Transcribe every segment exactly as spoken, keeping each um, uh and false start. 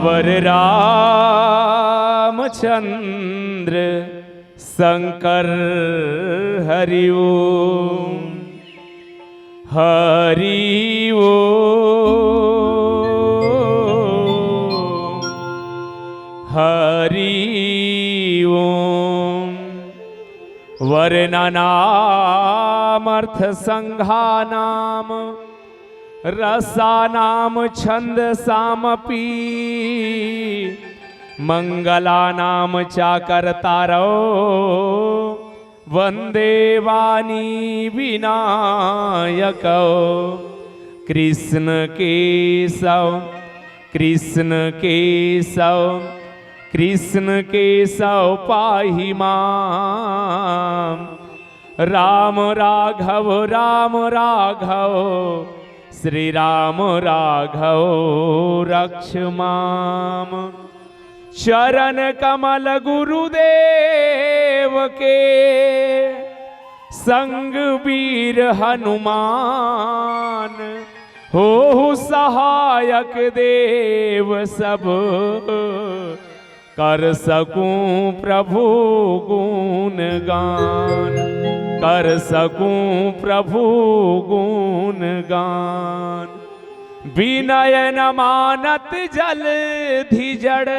वर रामचंद्र शंकर हरि ओम। हरि ओम। हरि ओम। वर्णनामर्थसंघानाम रसानाम छंदसामपि मंगलानाम चाकर्तारौ वंदे वाणी विनायकौ। कृष्ण केशव कृष्ण केशव कृष्ण केशव पाहि माम। राम राघव राम राघव श्री राम राघव रक्ष माम। चरण कमल गुरुदेव के संग वीर हनुमान होहु सहायक देव सब कर सकूं प्रभु गुण गान। कर सकूं प्रभु गुण गान। विनय न मानत जलधि जड़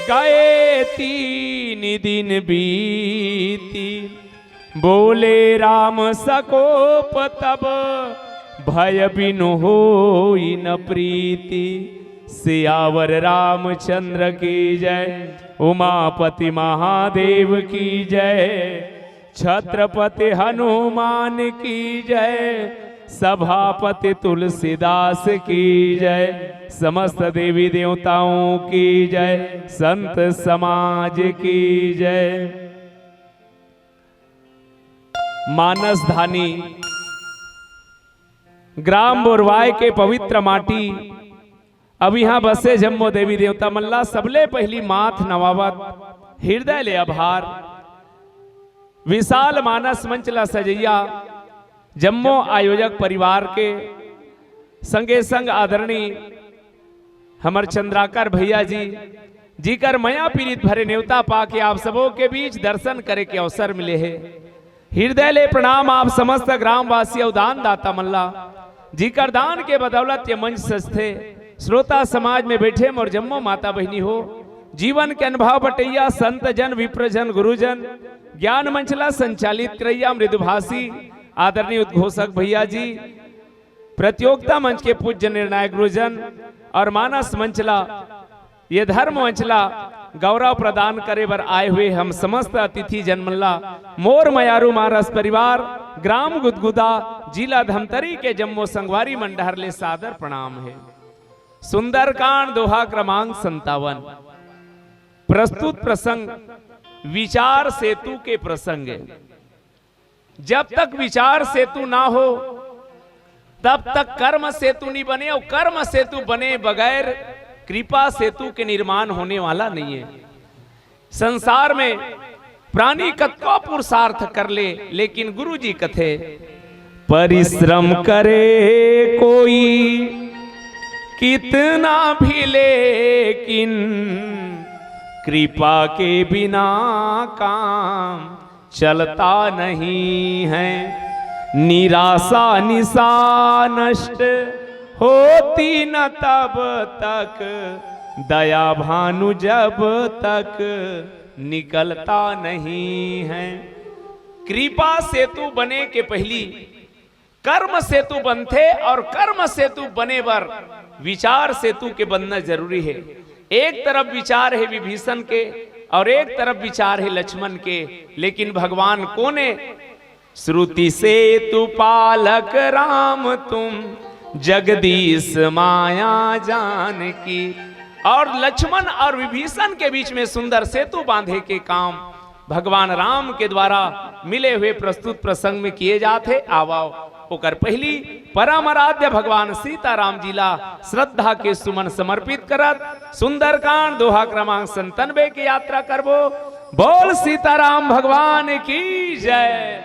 गए तीन दिन बीती। बोले राम सकोप तब भय बिनु होई न प्रीति। सियावर रामचंद्र की जय। उमापति महादेव की जय। छत्रपति हनुमान की जय। सभापति तुलसीदास की जय। समस्त देवी देवताओं की जय। संत समाज की जय। मानस धानी ग्राम बोरवाय के पवित्र माटी। अब इहां बसे जम्मो देवी देवता मन ला सबले पहिली माथ नवावत हृदय ले आभार। विशाल मानस मंच ला सजइया जम्मो आयोजक परिवार के संगे संग आदरणीय हमर चंद्राकर भैया जी, जिकर मया पीरित भरे नेवता पाके आप सबो के बीच दर्शन करे के अवसर मिले हे। हृदय ले प्रणाम आप समस्त ग्रामवासी अउ दानदाता मन ला, जिकर दान के बदौलत ये मंच सजथे। श्रोता समाज में बैठे मोर जम्मो माता बहिनी हो, जीवन के अनुभव बटैया संत जन, विप्र जन, गुरुजन, ज्ञान मंच ला संचालित करैया मृदुभाषी आदरणीय उद्घोषक भैया जी, प्रतियोगिता मंच के पूज्य निर्णायक गुरुजन और मानस मंच ला, ये धर्म मंच ला गौरव प्रदान करे बर आए हुए हम समस्त अतिथि जन मन ला मोर मयारू मानस परिवार, ग्राम गुदगुदा, जिला धमतरी के जम्मो संगवारी मन डहर ले सादर प्रणाम हे। सुंदरकांड दोहा क्रमांक संतावन। प्रस्तुत प्रसंग विचार सेतु के प्रसंग हे। जब तक विचार सेतु ना हो, तब तक कर्म सेतु नहीं बने, और कर्म सेतु बने बगैर कृपा सेतु के निर्माण होने वाला नहीं है। संसार में प्राणी कतको पुरुषार्थ कर ले, लेकिन गुरु जी कथे, परिश्रम करे कोई कितना भी, लेकिन कृपा के बिना काम चलता नहीं है। निराशा निशा नष्ट होती न तब तक, दया भानु जब तक निकलता नहीं है। कृपा सेतु बने के पहिली कर्म सेतु बनथे, और कर्म सेतु बने बर विचार सेतु के बनना जरूरी हे। एक तरफ विचार हे विभीषण के और एक तरफ विचार हे लक्ष्मण के, लेकिन भगवान कोन हे? श्रुति सेतु पालक राम तुम, जगदीश माया जानकी। और लक्ष्मण और विभीषण के बीच में सुंदर सेतु बांधे के काम भगवान राम के द्वारा मिले हुए प्रस्तुत प्रसंग में किए जात हे। आवव, ओकर पहिली परम आराध्य भगवान सीताराम जी ला श्रद्धा के सुमन समर्पित करत सुंदरकांड दोहा क्रमांक संतानवे के यात्रा करबो। बोल सीताराम भगवान की जय।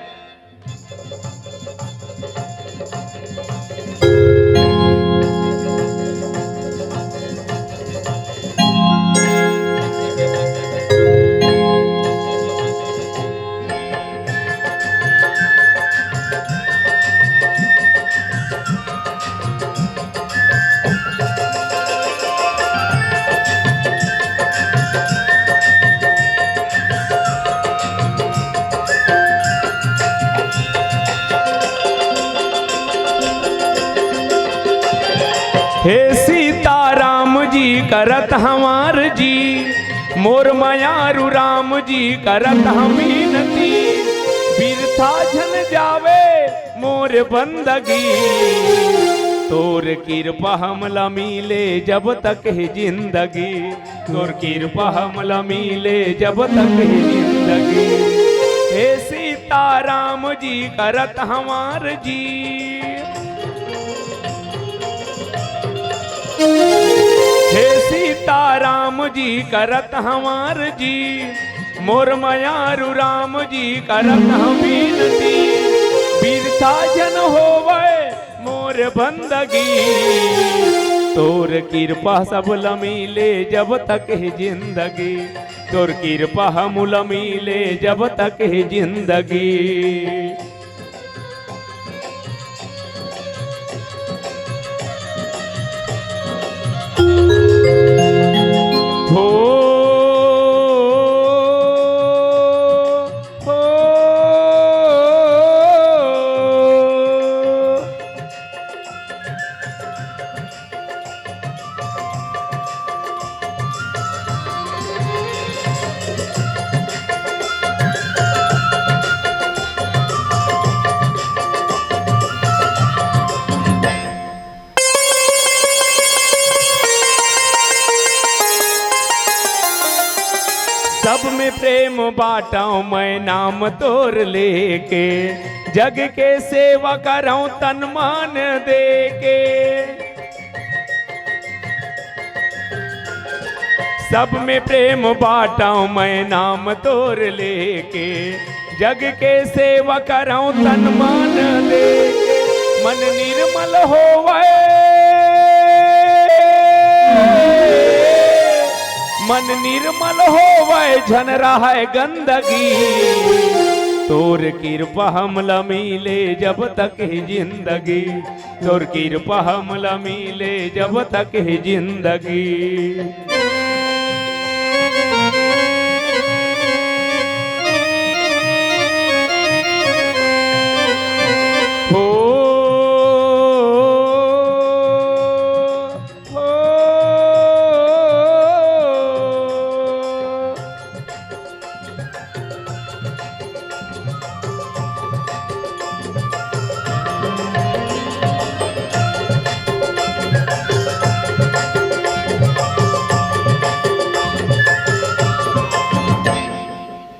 हे सीताराम जी करत हंव आरजी, मोर मयारू राम जी करत हंव बिनती, बिरथा झन जावे मोर बंदगी, तोर किरपा हमला मिले जब तक हे जिंदगी, तोर किरपा हमला मिले जब तक हे जिंदगी। हे सीताराम जी करत हंव आरजी, हे सीताराम जी करत हंव आरजी, मोर मयारू राम जी करत हंव बिनती, बिरथा झन होवय मोर बंदगी, तोर किरपा सबला मिले जब तक हे जिंदगी, तोर किरपा हमला मिले जब तक हे जिंदगी। हो, हो। सब में प्रेम बांटंव मैं नाम तोर लेके, जग के सेवा करंव तन मन देके। सब में प्रेम बांटंव मैं नाम तोर लेके, जग के सेवा करंव तन मन देके। मन निर्मल होवय, मन निर्मल होवय, झन रहय गंदगी। तोर किरपा हमला मिले जब तक हे जिंदगी, तोर किरपा हमला मिले जब तक हे जिंदगी। हो, हो।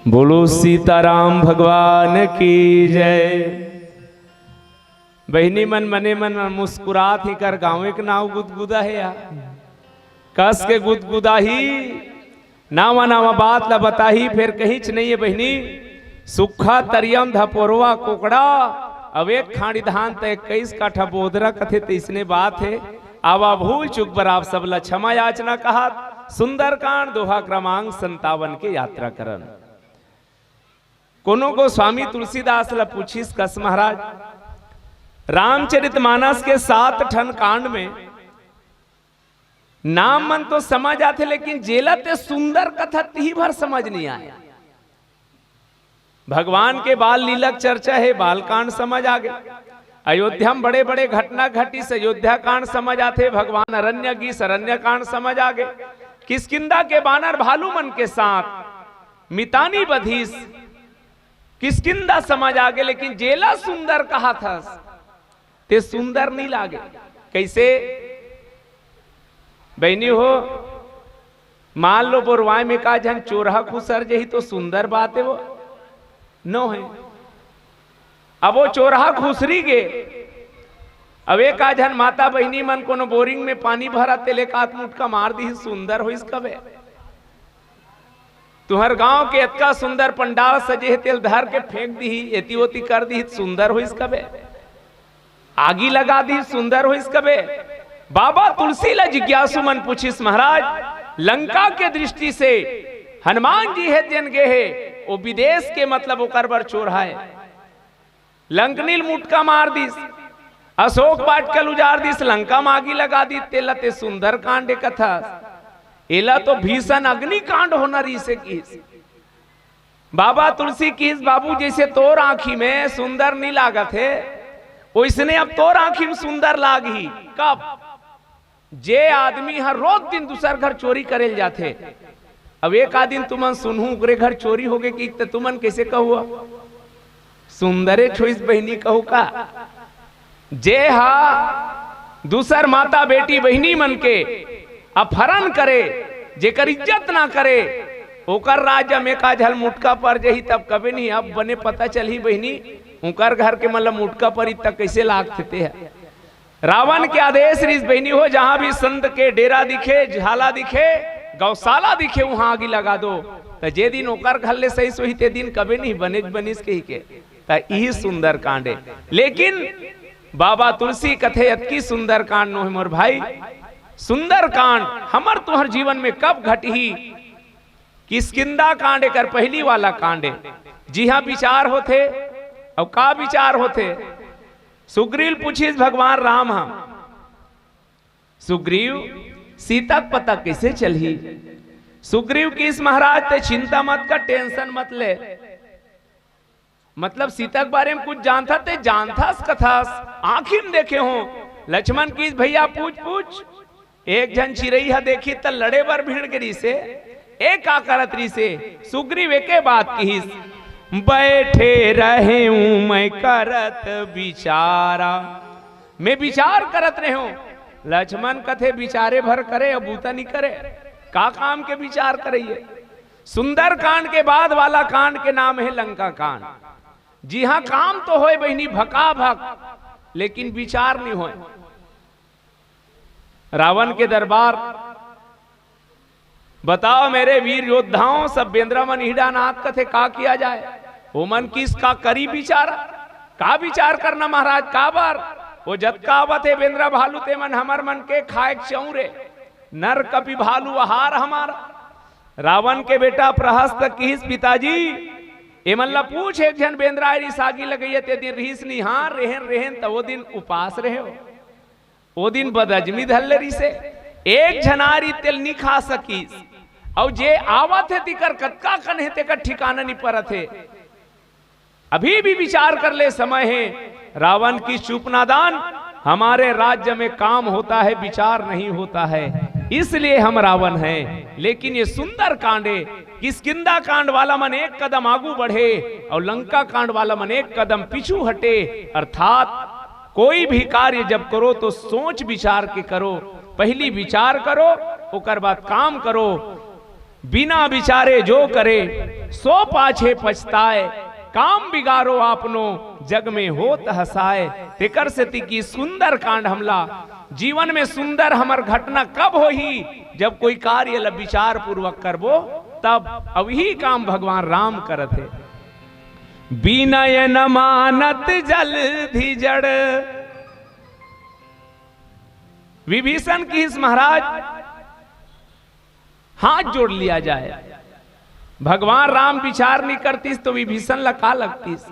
बोलो सीताराम भगवान की जय। बहिनी मन, मने मन मुस्कुरात हे, कर गाँव के नाव गुदगुदा हे यार। कस के गुदगुदाही, नावा नावा बात ला बताही, फेर कहींच नइ हे बहिनी। सुक्खा तरियम धपोरवा कोकड़ा, अउ एक खांड़ी धान त इक्कीस काठा बोदरा कथे, तइसने बात हे। आवा भूल चूक बर आप सब ला क्षमा याचना कहत, सुंदरकांड दोहा क्रमांक संतावन के यात्रा करन। कोनो गोस्वामी तुलसीदास ला पूछिस कस महाराज, रामचरित मानस के सात ठन कांड में नाम मन तो समझ आथे, लेकिन जेला ते सुंदर कथस तिही भर समझ नइ आय। भगवान के बाल लीला के चर्चा हे, बाल कांड समझ आगे। अयोध्या में बड़े-बड़े घटना घटिस, अयोध्या कांड समझ आथे। भगवान अरण्य गीस, अरण्य कांड समझ आगे। किष्किंधा के बानर भालू मन के साथ मितानी बधिस, किष्किंधा समझ आगे। लेकिन जेला सुंदर कहत हस, ते सुंदर नइ लागे। कइसे? बहिनी हो, मान लो बोरवाय में का झन चोरहा खुसर जही तो सुंदर बात हे वो? नो हे। अब वो चोरहा खुसरी गे, अब एक आध झन माता बहिनी मन कोनो बोरिंग में पानी भरत तेला एकात मुटका मार दिही, सुंदर होइस कबे? तुंहर गांव के अतका सुंदर पंडाल सजे हे, तेला धर के फेंक दिही, एती ओती कर दिही, सुंदर होइस कबे? आगी लगा दिही, सुंदर होइस कबे? बाबा तुलसी ला जिज्ञासु मन पूछिस, महाराज, लंका के दृष्टि से हनुमान जी हे जेन गे हे, वो विदेश के, मतलब ओकर बर चोरहा हे। लंकनी ल मुटका मार दिस, अशोक वाटिका ल उजार दिस, लंका म आगी लगा दिस, तेला ते सुंदर कांड कथस, एला तो भीषण अग्निकांड होना रहिसे किहिस। बाबा तुलसी किहिस, बाबू, जइसे तोर आंखी में सुंदर नइ लागत हे, ओइसने अब तोर आंखी में सुंदर लागही। कब? जे आदमी ह रोज दिन दूसर घर चोरी करे ल जाथे, अब एक आध दिन तुमन सुनहू ओकरे घर चोरी होगे कि, त तुमन कइसे कहू? सुंदरे छोइस बहिनी कहू का? जे हा दूसर माता बेटी बहिनी मन के अपहरण करे, जेकर इज्जत ना करे, ओकर राज्य में का झल मुटका पर जही, तब कबे नहीं। अब बने पता चलही बहिनी, ओकर घर के मतलब मुटका पर इतना कइसे लागथे ते ह। रावण के आदेश रिस बहिनी हो, जहां भी संत के डेरा दिखे, झाला दिखे, गौशाला दिखे, वहां आगी लगा दो। त जे दिन ओकर घर ले सही सोही, ते दिन कबे नहीं बनेच बनिस कही के। त इही सुंदर कांड हे। लेकिन बाबा तुलसी कथे, अतकी सुंदर कांड नोहे मोर भाई। सुंदर कांड हमर तुहर जीवन में कब घटही? किष्किंदा कांड एकर पहली वाला कांड हे, जिहां विचार होथे। अउ का विचार होथे? सुग्रीव पूछिस भगवान राम ह, सुग्रीव, सीता के पता कइसे चलही? सुग्रीव किहिस, महाराज, ते चिंता मत कर, टेंशन मत ले। मतलब सीता के बारे में कुछ जानथा ते जानथस कथस, आंखी में देखे हो। लक्ष्मण किहिस, भैया पूछ पूछ। एक झन चिरई ह देखिस त लड़े बर भिड़ गे रिसे। ए का करत रिसे? सुग्रीव एके बात किहिस, बैठे रहे हूं मैं करत विचारा। मैं विचार करत रहे हूं। लक्ष्मण कथे विचारे भर करे, अब बूता नहीं करे। का काम के विचार करइए? सुंदर कांड के बाद वाला कांड के नाम हे लंका कांड। जिहां काम तो होय बहिनी भकाभक, लेकिन विचार नहीं होय। रावण के दरबार, बताओ मेरे वीर योद्धाओं, सब बेंदरा मन इही डाहन आत कथे, का किया जाए? ओमन किहिस का करी विचार? का विचार करना महाराज, काबर? वो जतका आवत हे बेंदरा भालू, ते मन हमर मन के खाए के चौरे, नर कपि भालू आहार हमारा। रावण के बेटा प्रहस्त किहिस, पिताजी, एमन ला पूछ, एक झन बेंदरा आय रिस आगी लगइया, ते दिन रिहिस निहार, रेहेन रेहेन, त वो दिन उपास रहे हो। ओ दिन बदहजमी धर ले रिसे, एक झन आय रिस तेला नी खा सकिस। अउ जे आवत हे तिकर कतका कन हे तेकर ठिकाना नी परत हे। अभी भी विचार कर ले, समय हे। रावण किहिस चुप नादान, हमारे राज्य में काम होता है, विचार नहीं होता है, इसलिए हम रावण हैं। लेकिन ये सुंदर कांड हे, किष्किंदा कांड वाला मन एक कदम आगू बढ़े अउ लंका कांड वाला मन एक कदम पीछू हटे। अर्थात कोई भी कार्य जब करो तो सोच विचार के करो, पहली विचार करो, ओकर बाद काम करो। बिना विचारे जो करे, सो पाछे पछताए। काम बिगारो आपनो, जग में होत हसाए। तेकर सेती कि सुंदर कांड हमला जीवन में सुंदर हमर घटना कब होही? जब कोई कार्य ल विचार पूर्वक करबो तब। अउ इही काम भगवान राम करत हे। बिनय न मानत जलधि जड़। विभीषण किहिस महाराज, हाथ जोड़ लिया जाए। भगवान राम विचार नहीं करतिस तो विभीषण ला का लगतिस?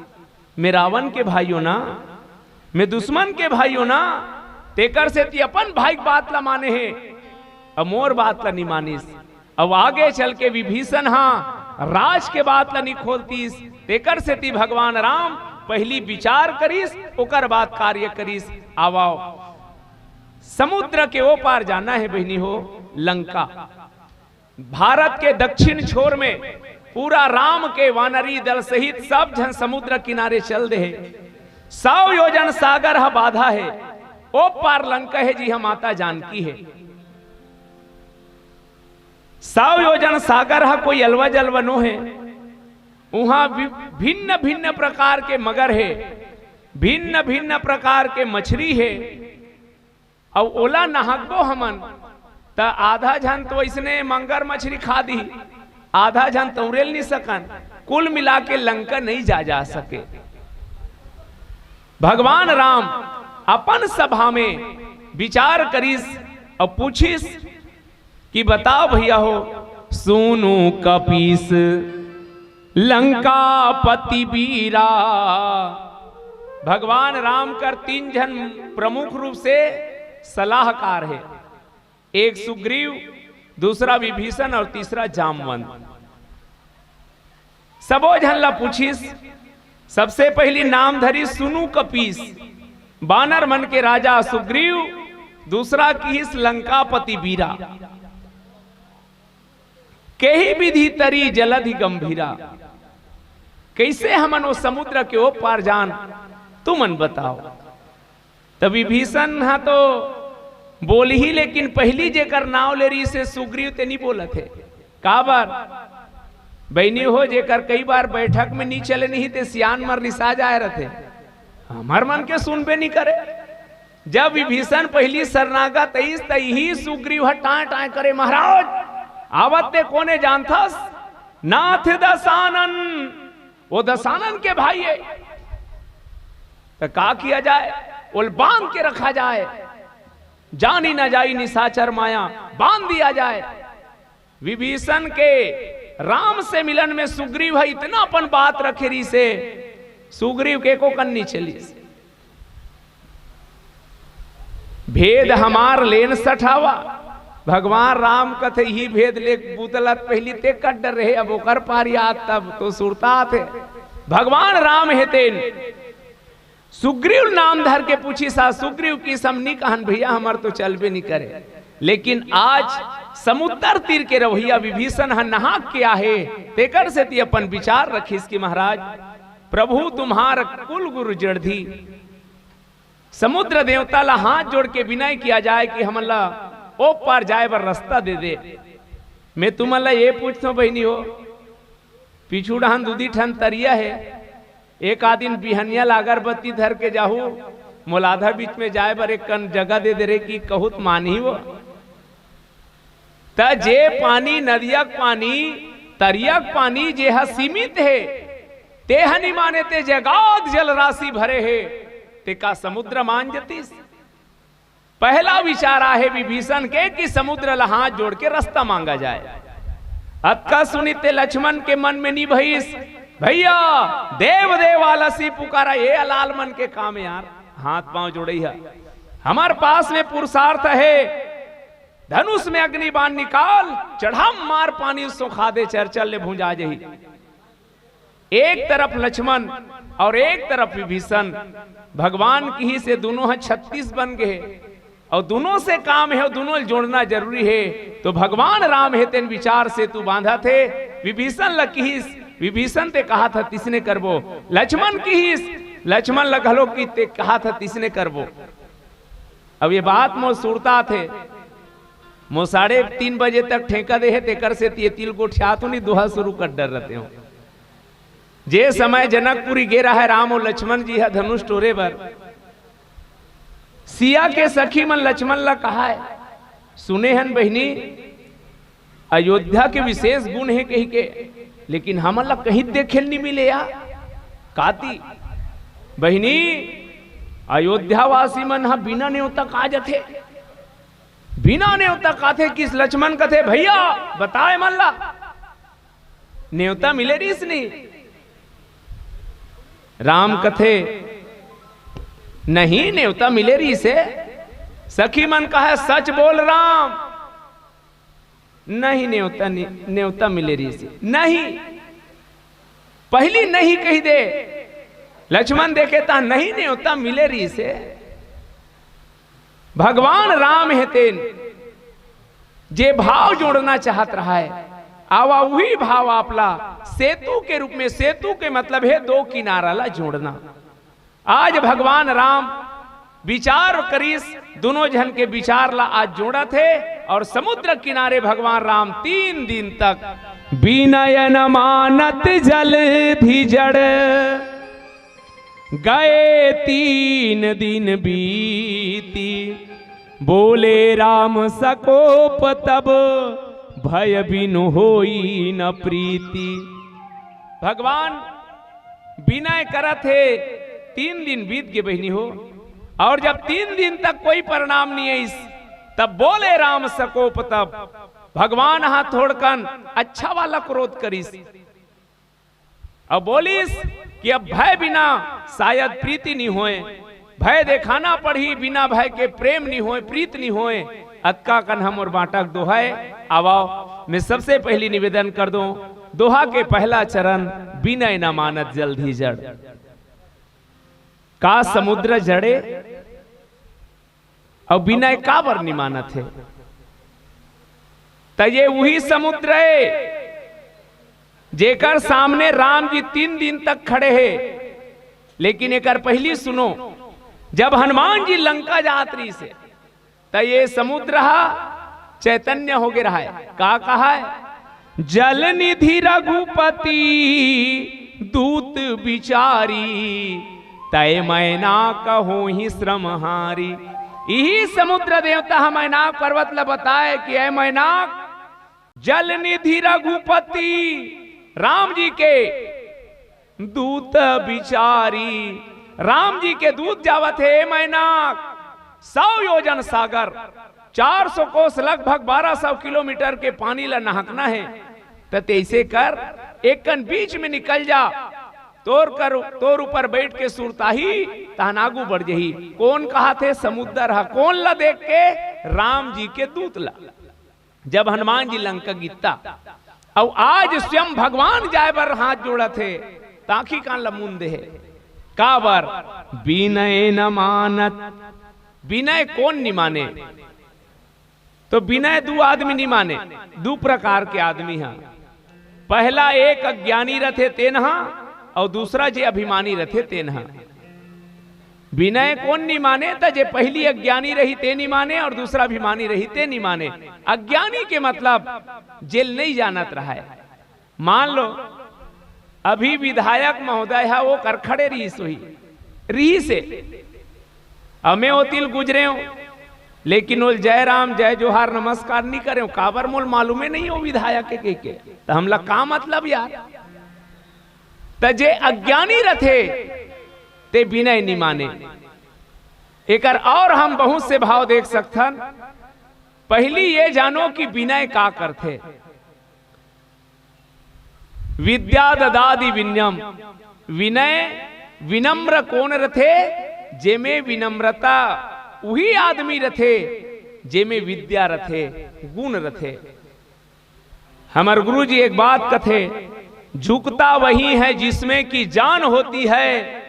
मैं रावण के भाई हो ना, मैं दुश्मन के भाई हो ना, तेकर सेती अपन भाई के बात ला माने हे, अउ मोर बात ला नहीं मानिस। अउ आगे चल के विभीषण हा राज के बात ला नहीं खोलतिस, तेकर सेती भगवान राम पहली विचार करिस, ओकर बाद कार्य करिस। आवाओ, समुद्र के ओ पार जाना हे बहिनी हो, लंका। भारत के दक्षिण छोर में पूरा राम के वानरी दल सहित सब झन समुद्र किनारे चल दे हे। सौ योजन सागर ह बाधा हे, ओ पार लंका हे जिहां माता जानकी हे। सौ योजन सागर ह कोई अलवा जलवा नो हे। उहां वि-, भिन्न भिन्न प्रकार के मगर हे, भिन्न भिन्न प्रकार के मछरी हे। अउ ओला नहकबो हमन, त आधा झन तो अइसने मंगर मछरी खा दिही, आधा झन तौरेल नहीं सकन। कुल मिला के लंका नहीं जा, जा सके। भगवान राम अपन सभा में विचार करिस अउ पूछिस कि बताओ भैया हो, सुनु कपीस लंकापति बीरा। भगवान राम कर तीन झन प्रमुख रूप से सलाहकार हे, एक सुग्रीव, दूसरा विभीषण अउ तीसरा जामवंत। सबो झन ला पूछिस, सबसे पहली नाम धरिस सुनु कपीस, बानर मन के राजा सुग्रीव, दूसरा किहिस लंकापति बीरा, केहि विधि तरी जलधि गंभीरा। कइसे हमन ओ समुद्र के ओ पार जान, तुमन बताव। त विभीषण ह तो बोलही, लेकिन पहिली जेकर नांव ले रहिस हे सुग्रीव, ते नइ बोलत हे। काबर? बहिनी हो, जेकर कई बार बैठक में नइ चले नइ, ते सियान मन रिसा जाय रथे। हमर मन के सुनबे नइ करे। जब विभीषण पहिली शरणागत अइस, त इही सुग्रीव ह टांय टांय करे, "महाराज, आवत ते कोने जानथस? नाथ दशानन, ओ दशानन के भाई हे।" त का किया जाय? ओल बांध के रखा जाय, जानी न जाई निशाचर माया, बांध दिया जाय। विभीषण के राम से मिलन में सुग्रीव ह इतना अपन बात रखे रहिस हे, सुग्रीव के एको कन नइ चलिस। भेद हमार लेन सठावा। भगवान राम कथे, "इही भेद ले बुतलत पहिली ते कट डरे हे, अब ओकर पारी आत तब तो सुरता आथे।" भगवान राम हे तेन सुग्रीव नाम धर के पूछिस हे। सुग्रीव किहिस, "हम नइ कहन भइया, हमर तो चलबे नइ करे, लेकिन आज समुद्र तीर के रहइया विभीषण ह नहाक के आहे, तेकर सेती अपन विचार रखिस कि महाराज, प्रभु तुम्हार कुल गुरु जड़धी।" समुद्र देवता ला हाथ जोड़ के विनय किया जाय कि हमन ला ओ पार जाय बर रस्ता दे दे। मैं तुमन ला ये पूछथंव बहिनी हो, पीछू डहन दूदी ठन तरिया हे, एक आदिन बिहनिया ला अगरबत्ती धर के जाहू, मोला आधा बीच में जाय बर एक कन जगह दे दे रे कि कहूत मानही वो। त जे पानी, नदिया के पानी, तरिया के पानी जे ह सीमित हे, ते ह नइ माने, ते जगाद जल राशि भरे हे, ते का समुद्र मान जतिस? पहला विचार आहे विभीषण के कि समुद्र ला हाथ जोड़ के रस्ता मांगा जाय। अतका सुनिते लक्ष्मण के मन में नइ भइस, "भइया, देव देव आलसी पुकारा, ये अलाल मन के काम यार, हाथ पांव जोड़इहा। हमर पास में पुरुषार्थ हे, धनुष में अग्नि बाण निकाल, चढ़म मार पानी सोखा दे, चरचर ले भुंजा जही।" एक तरफ लक्ष्मण अउ एक तरफ विभीषण। भगवान किहिस हे दुनों ह छत्तीस बन गे हे, अउ दुनों से काम हे, अउ दुनों ल जोड़ना जरूरी हे। तो भगवान राम हे तेन विचार सेतु बांधत हे। विभीषण ल किहिस, विभीषण ते कहत ह तिसने करबो। लक्ष्मण किहिस, लक्ष्मण ल घलो कि ते कहत ह तिसने करबो। अब ये बात मोर सुरता आथे, मोर साढ़े तीन बजे तक ठेका दे हे, तेकर सेती ये तिल गोठियात हो, नइ दोहा शुरू कर डर रहते हो। जे समय जनकपुरी गे रहा हे राम अउ लक्ष्मण जी ह धनुष टोरे बर, सिया के सखी मन लक्ष्मण ला कहा हे, "सुने हन बहिनी, अयोध्या के विशेष गुण हे कहिके, लेकिन हमन ला कहीं देखे ल नइ मिले या।" काती बहिनी, अयोध्या वासी मन ह बिना नेवता का जथे, बिना नेवता काथे किस लक्ष्मण कथे, "भइया, बताए मन ला।" नेवता मिले रहिस नहीं। राम कथे, "नहीं, नेवता मिले रहिस हे।" सखी मन कहे, "सच बोल राम।" "नहीं, नेवता नि-, नेवता मिले रहिस हे।" "नहीं।" पहिली नहीं कहि दे। लक्ष्मण देखे त नहीं, नेवता मिले रहिस हे। भगवान राम हे तेन जे भाव जोड़ना चाहत रहा हे, आवा उही भाव आपला सेतु के रूप में, सेतु के मतलब हे दो किनारा ला जोड़ना। आज भगवान राम विचार करिस, दुनों झन के विचार ला आज जोड़त हे अउ समुद्र किनारे भगवान राम तीन दिन तक बिनय न मानत जलधि जड़। गए तीन दिन बीती, बोले राम सकोप तब, भय बिनु होई न प्रीति। भगवान बिनय करत हे, तीन दिन बीत गे बहिनी हो, अउ जब तीन दिन तक कोई परिणाम नइ आइस, तब बोले राम सकोप तब, भगवान ह थोड़कन अच्छा वाला क्रोध करिस। अउ बोलिस कि अब भय बिना शायद प्रीति नइ होय, भय देखाना पड़ही, बिना भय के प्रेम नइ होय, प्रीत नइ होय। अतका कन हमर बांटा के दोहा हे। आवव, मैं सबसे पहिली निवेदन कर दूं, दोहा के पहला चरण, बिनय न मानत जलधि जड़। का समुद्र जड़े? अउ विनय काबर निमानत हे? त ये उही समुद्र हे, जेकर सामने राम जी तीन दिन तक खड़े हे। लेकिन एकर पहिली सुनो, जब हनुमान जी लंका जात रहिस हे, त ये समुद्र ह चैतन्य होगे रहय। का कहय? "जल निधि रघुपति दूत बिचारी, तय मैनाक होहि श्रमहारी।" इही समुद्र देवता ह मैनाक पर्वत ल बताय कि "ऐ मैनाक, जल निधि रघुपति, राम जी के दूत बिचारी, राम जी के दूत जावत हे, ए मैनाक, सौ योजन सागर, चार सौ कोस, लगभग बारह सौ किलोमीटर के पानी ल नहकना हे, त तइसे कर, एक कन बीच में निकल जा, तोर कर, तोर ऊपर बइठ के सुरताही, तहन आगू बढ़ जही।" कोन कहत हे? समुद्र ह। कोन ल देख के? राम जी के दूत ल। जब हनुमान जी लंका गित्ता, अउ आज स्वयं भगवान जाय बर हाथ जोड़त हे, त आंखी कान ल मूंद दे हे। काबर? "विनय न मानत।" विनय कोन निमाने? तो विनय दू आदमी निमाने, दू प्रकार के आदमी ह। पहला एक अज्ञानी रथे तेन ह, अउ दूसरा जे अभिमानी रथे तेन ह। विनय कोन निमाने? त जे पहिली अज्ञानी रही ते निमाने अउ दूसरा अभिमानी रही ते निमाने। अज्ञानी के मतलब जेल नइ जानत रहय। मान लो, अभी विधायक महोदय ह, वो कर खड़े रहिस होही, रहिस हे, अउ मैं ओती ल गुजरे हूं, लेकिन ओल जय राम, जय जोहार, नमस्कार नइ करे हूं। काबर? मोल मालूमे नइ हे वो विधायक हे कहिके, त हमला का मतलब यार? त जे अज्ञानी रथे, ते विनय नइ माने। एकर और हम बहुत से भाव देख सकथन। पहिली ये जानो कि विनय का करथे। विद्या ददाति विनयम। विनय, विनम्र कोन रथे? जेमे विनम्रता, उही आदमी रथे, जेमे विद्या रथे, गुण रथे। हमर गुरु जी एक बात कथे, "झुकता वही है जिसमें की जान होती है,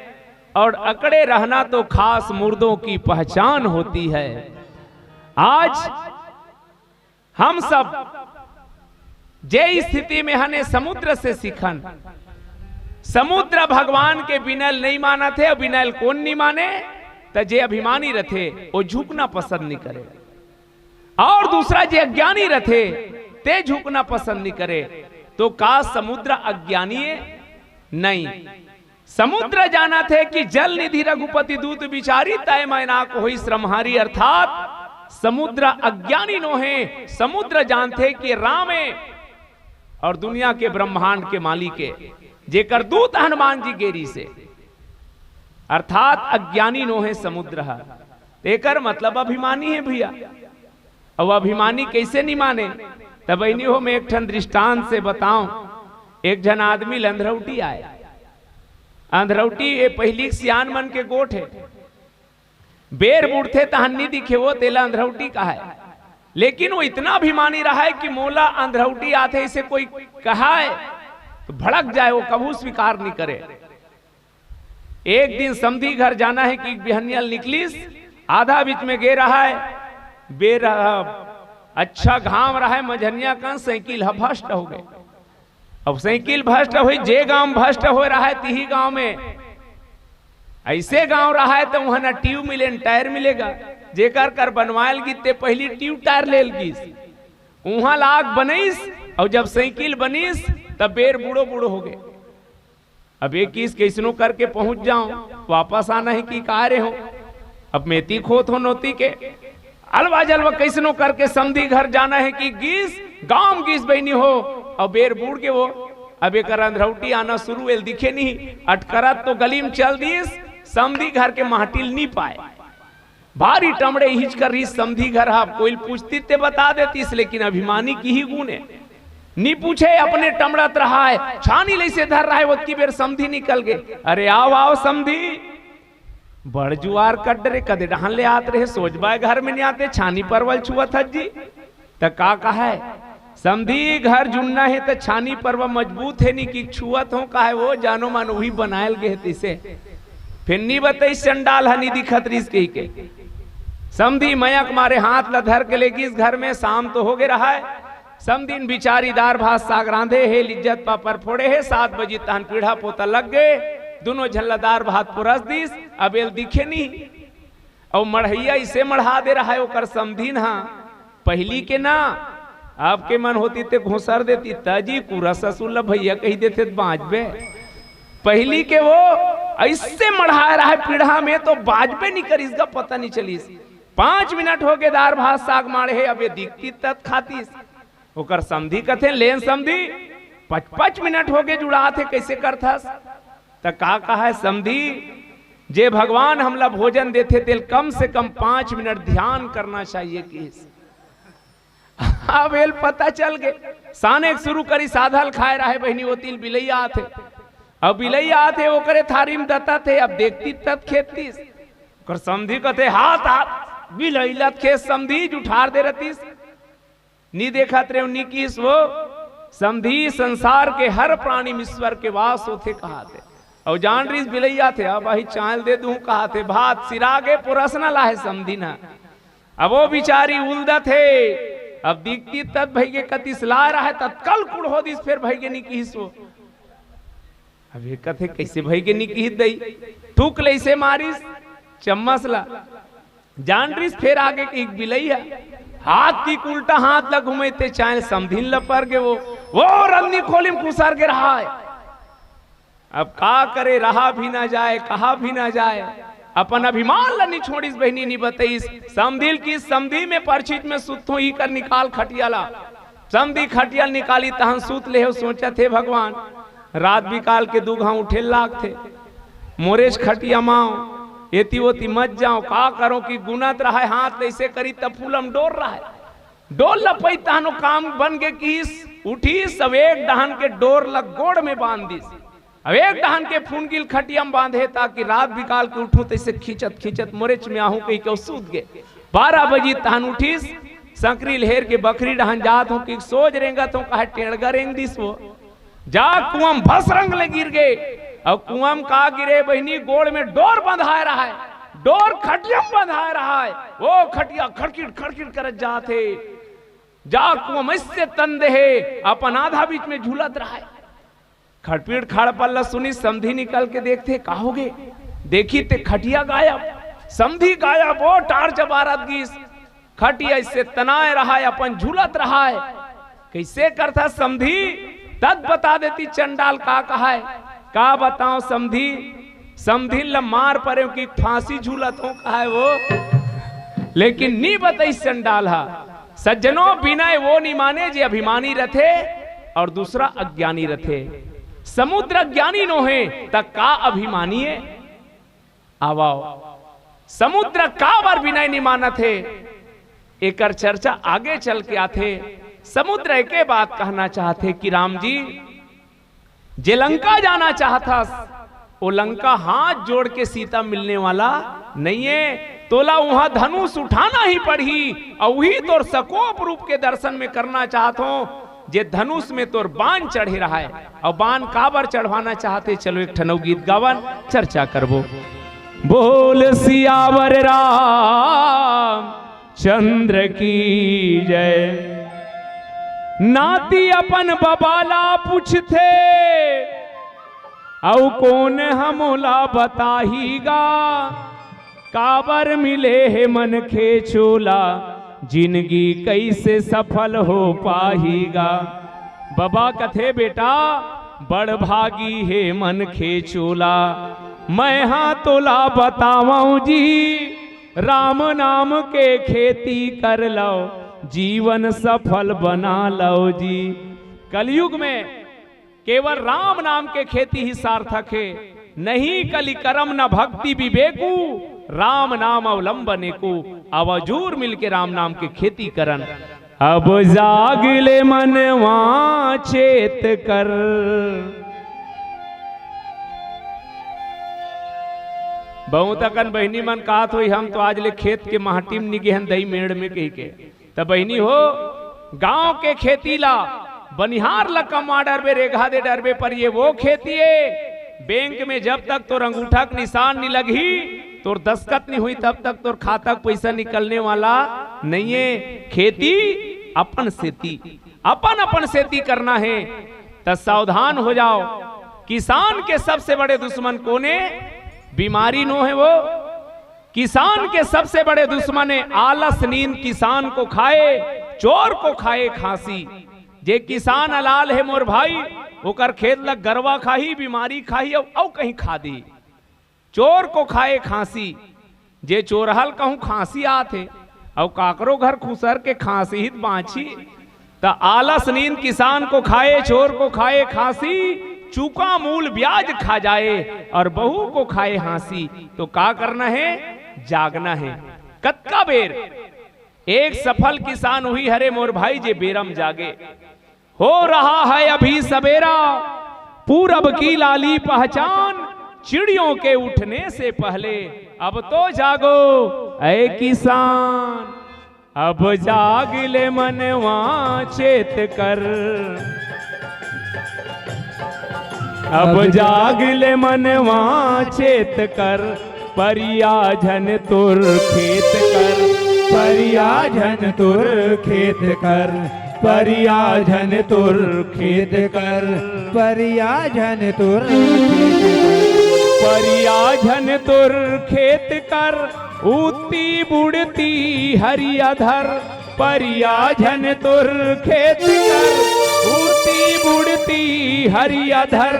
और अकड़े रहना तो खास मुर्दों की पहचान होती है।" आज हम सब जे स्थिति में हन, ए समुद्र से सीखन। समुद्र भगवान के विनय ल नइ मानत हे, अउ विनय ल कोन नइ माने? त जे अभिमानी रथे, वो झुकना पसंद नइ करे। अउ दूसरा जे अज्ञानी रथे, ते झुकना पसंद नइ करे। तो का समुद्र अज्ञानी हे? नहीं। समुद्र जानत हे कि जल निधि रघुपति दूत बिचारी, तय मैनाक होई श्रमहारी, अर्थात समुद्र अज्ञानी नोहे। समुद्र जानथे कि राम हे अउ दुनिया के, ब्रह्मांड के मालिक हे, जेकर दूत हनुमान जी गे रिहिसे, अर्थात अज्ञानी नोहे समुद्र ह। तेकर मतलब अभिमानी हे भइया। अउ अभिमानी कइसे नइ माने? त बहिनी हो, मैं एक ठन दृष्टांत से बतावं। एक झन आदमी ल अंधरौटी आय। अंधरौटी ए पहिली सियान मन के गोठ हे। बेर बुड़थे तहन नइ दिखे, वो तेला अंधरौटी कहय। लेकिन वो इतना अभिमानी रहय कि मोला अंधरौटी आथे, अइसे कोई कहय त भड़क जाय, वो कभू स्वीकार नइ करे। एक दिन समधी घर जाना हे कि बिहनिया ल निकलिस, आधा बीच में गे रहय, बेर ह, अच्छा घाम रहय, मझनिया कन साइकिल ह भस्ट होगे। अब साइकिल भस्ट होई, जे गांव भस्ट होय रहय, तिही गांव में, अइसे गांव रहय त उहां न ट्यूब मिले, न टायर मिले गा। जेकर कर बनवाय ल गिस ते पहिली ट्यूब टायर ले ल गिस, उहां ल आग बनइस, अउ जब साइकिल बनिस, तब बेर बूड़ो बूड़ो होगे। अब ए कहिस, कइसनो करके पहुंच जावं, वापस आना हे कि का रे हो। अब मैं एती खोत हों नोती के, अलवा जलवा कइसनो करके समधी घर जाना हे कि गिस, गांव गिस बहिनी हो, अउ बेर बूड़ गे वो। अब एकर अंधरौटी आना शुरू, एला दिखे नहीं, अटकरत तो गली में चल दिस, समधी घर के माटी ल नइ पाय। भारी टमड़े इहिच कर रिहिस समधी घर ह, कोई ल पूछतिस ते बता देतिस, लेकिन अभिमानी के इही गुन हे। नइ पूछे, अपने टमड़त रहय, छानी ल अइसे धर रहय, ओतकी बेर समधी निकल गे। "अरे आव, आव समधी, बड़ जुआर कट डरे, कदे डहन ले आत रहे, सोझ बाय घर में नइ आते, छानी परवा ल छुवत हस जी।" त का कहय, "समधी, घर जुन्ना हे त छानी परवा मजबूत हे नी कि छुवत हों।" कहय, "वो जानो मानो उही बनाय ल गे हे तइसे।" फेर नइ बतइस, चंडाल ह नइ दिखत रिहिस कहिके। समधी मया के मारे हाथ ला धर के लेगिस घर में। शाम तो होगे रहय। समधिन बिचारी दार भात साग रांधे हे, लिज्जत पापड़ फोड़े हे। सात बजी तहन पीढ़ा पोता लग गे, दुनों झन ला दार भात पुरस दिस। अब एला दिखे नहीं। अउ मढ़इया इसे मढ़ा दे रहय ओकर समधिन हा। पहिली के ना, अब के मन होतिस ते घुसर देतिस, "त जी कुरा ससुर ला भइया कहि देथे त बाँचबे।" पहिली के वो अइसे मढ़ाय रहय पीढ़ा में, तो बाँचबे नइ करिस गा, पता नइ चलिस। पाँच मिनट होगे दार भात साग माढ़े हे, अब ए दिखतिस तब खातिस। ओकर समधी कथे, "लेन समधी, पच-पच मिनट होगे जुड़ात हे, कइसे करथस?" त का कहय समधी, "जे भगवान हमला भोजन देथे, तेला कम से कम पाँच मिनट ध्यान करना चाहिए," किहिस। अब एला पता चल गे, साने के शुरू करिस, आधा ल खाय रहय बहिनी, ओती ले बिलइया आथे। अब बिलइया आथे, ओकरे थारी में दतत हे, अब देखतिस तब खेदतिस। ओकर समधी कथे, "हाथ, हाथ, बिलई ल त खेद समधी, जुठार दे रहतिस।" नी देखत रेहेंव, नी किहिस वो। समधी, संसार के हर प्राणी में ईश्वर के वास होथे कहाथे। अउ जान रिहिस बिलइया आथे, "अब अही चाँय ल दे दूँ," कहाथे। भात सिरा गे, पुरसना ल आहे समधिन हा। अब वो बिचारी उलदत हे, अब दिखतिस तब भइगे, कतिस लाय रहय, ततका ल कुड़हो दिस, फेर भइगे नी किहिस वो। अब ए कथे, "कइसे भइगे नी किहिस दई?" थूक ले अइसे मारिस चम्मच ला। जान रिहिस फेर आगे के एक बिलई ह। हाथ के उल्टा हाथ ला घुमइस ते चाँय ल समधिन ल पर गे वो। वो रन्नी खोली म खुसर गे रहय। अब का करे, रहा भी ना जाय, कहा भी ना जाय। अपन अभिमान ला नी छोड़िस बहिनी, नी बतइस। समधी ल किहिस, "समधी, मैं परछी में सुतथों, इही कर निकाल खटिया ला।" समधी खटिया ल निकालिस, तहन सुत ले हे, सोचत हे, "भगवान, रात बिकाल के दू घांव उठे ल लागथे, मोरेच खटिया म आंव, एती ओती मत जांव, का करंव?" कि गुनत रहय, हाथ ल अइसे करिस त फूलम डोर रहय। डोर ल पइस तहन ओ काम बन गे किहिस, उठिस, अब एक डहन के डोर ल गोड़ में बांध दिस, अब एक डहन के फुनगी ल खटिया म बांधे, ताकि रात बिकाल के उठूं त अइसे खींचत खींचत मोरेच में आहूं कहिके ओ सूत गे। बारह बजी तहन उठिस, संकरी ल हेर के बखरी डहन जात हों कि सोझ रेंगत हों, काहे टेंड़गा रेंग दिस वो। जा कुआं म भसरंग ले गिर गे। अउ कुआं म का गिरे बहिनी, गोड़ में डोर बंधाय रहय, डोर खटिया म बंधाय रहय। ओ खटिया खड़किट खड़किट करत जात हे। जा कुआं म अइसे तन दे हे, अपन आधा बीच में झूलत रहय। खड़पीट खड़पल ल सुनिस, समधी निकल के देखथे, का होगे? देखिस ते खटिया गायब, समधी गायब, ओ टार्च बारत गिस। खटिया अइसे तनाय रहय, अपन झूलत रहय। कइसे करथस समधी? तब बता देतिस चंडाल का कहय। का बतांव समधी, समधिन ल मार परेंव कि फांसी झूलत हों कहय वो, लेकिन नी बतइस चंडाल ह। सज्जनों, बिनय वो नी माने जे अभिमानी रथे अउ दूसरा अज्ञानी रथे। समुद्र अज्ञानी नोहे त का अभिमानी ए? आवव, समुद्र काबर बिनय नी मानत हे, एकर चर्चा आगे चल के आथे। समुद्र एके बात कहना चाहथे कि राम जी, जे लंका जाना चाहथस, ओ लंका हाथ जोड़ के सीता मिलने वाला नइये। तोला उहां धनुष उठाना ही पड़ही, अउ उही तोर सकोप रूप के दर्शन में करना चाहत हों, जे धनुष में तोर बाण चढ़े रहय। अउ बाण काबर चढ़वाना चाहथे, चलो एक ठन अउ गीत गावन, चर्चा करबो। बोल सियावर राम चंद्र की जय। नाती अपन बबा ला पूछथे, अउ कोन हमोला बताही गा, काबर मिले हे मनखे चोला, जिनगी कइसे सफल हो पाही गा। बबा कथे, बेटा, बड़ भागी हे मनखे चोला, मैं हा तोला बतावंव जी, राम नाम के खेती कर लव, जीवन सफल बना लव जी। कलयुग में केवल राम नाम के खेती ही सार्थक हे। नहीं कलि करम न भक्ति विवेकु, राम नाम अवलंबन एकु। आवा जूर मिलके राम नाम के खेती करन। अब जाग ले मनवा चेत कर। बहुत अकन बहिनी मन कहत होही, हम तो आज ले खेत के माटी म नी गेहन दई मेड़ में कहिके। त बहिनी हो, गांव के खेती ला बनिहार ला कमवा डरबे, रेगहा दे डरबे, पर ये वो खेती ए, बैंक में जब तक तोर अंगूठा के निशान नी लगही, तोर दस्तखत नहीं हुई, तब तक तोर खाता के पैसा निकलने वाला नहीं है। खेती अपन सेती, अपन अपन सेती करना है, त सावधान हो जाओ। किसान के सबसे बड़े दुश्मन कोने? बीमारी नो है वो। किसान के सबसे बड़े दुश्मन है आलस, नींद किसान को खाए, चोर को खाए खांसी। जे किसान अलाल है मोर भाई, ओकर खेत ल गरवा खाही, बीमारी खाही, अउ, अउ कहीं खा दी। चोर को खाए खांसी, जे चोरहल कहूं खांसी आत हे, अउ काकरो घर खुसर के खांसी ही त बांची। त आलस नींद किसान को खाए, चोर को खाए खांसी, चूका मूल ब्याज खा जाए, और बहू को खाए हाँसी। तो का करना है? जागना है। कतका बेर एक सफल किसान हुई हरे मोर भाई, जे बेरम जागे। हो रहा है अभी सवेरा, पूरब की लाली पहचान, चिड़ियों के उठने से पहले। अब तो जागो ऐ किसान, अब जाग ले मनवा चेत कर। अब जाग ले मनवा चेत कर, परिया झन तोर खेत कर, परिया झन तोर खेत कर, परिया झन तोर खेत कर, परिया झन तोर खेत कर। परिया झन तोर खेत कर, उती बुड़ती हरिया धर, परिया झन तोर खेत कर, उती बुड़ती हरिया धर।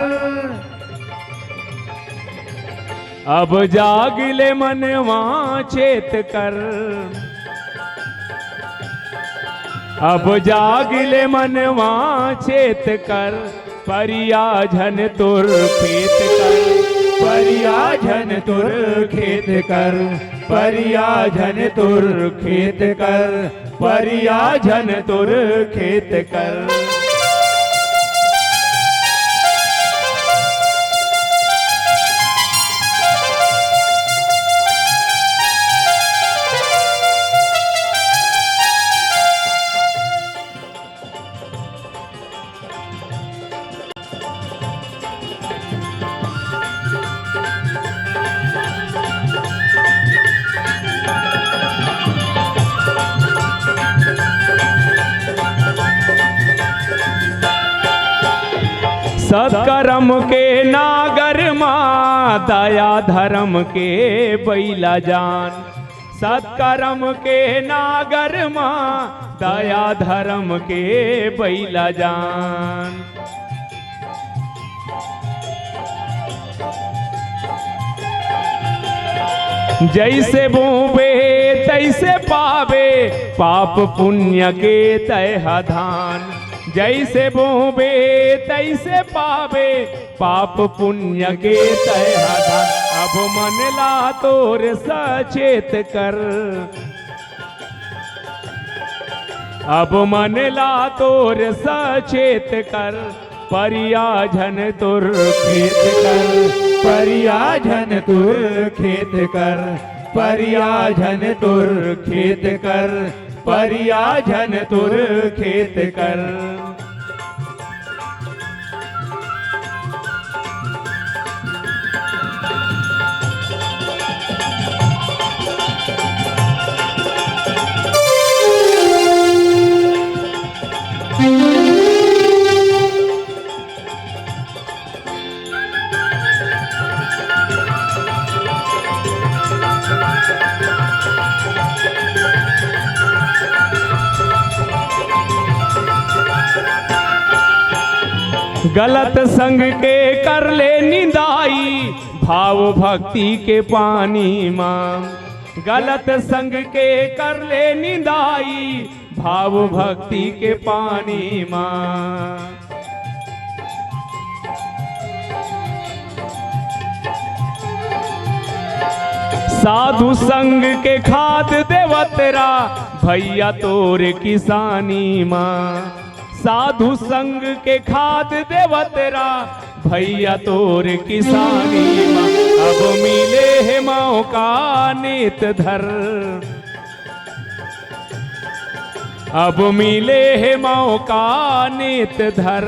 अब जाग ले मनवा चेत कर, अब जाग ले मनवा चेत कर, परिया झन तोर खेत कर, परिया झन तोर खेत कर, परिया झन तोर खेत कर, परिया झन तोर खेत कर। सत्कर्म के नागर मा, दया धर्म के बइला जान। सत्कर्म के नागर मा, दया धर्म के बइला जान। जइसे बोबे तइसे पाबे, पाप पुण्य के तय ह धान। जइसे बोबे तइसे पाबे, पाप पुण्य के तय ह धान। अब मन ला तोर सचेत कर, अब मन ला तोर सचेत कर, परिया झन तोर खेत कर, परिया झन तोर खेत कर, परिया झन तोर खेत कर, परिया झन तोर खेत कर। गलत संग के कर ले निंदाई, भाव भक्ति के पानी मा। गलत संग के कर ले निंदाई, भाव भक्ति के पानी मा। साधु संग के खाद देवत रा, भइया तोर किसानी मा। साधु संग के खाद देवत रा, भइया तोर किसानी मा। अब मिले हे मौका नेत धर, अब मिले हे मौका नेत धर,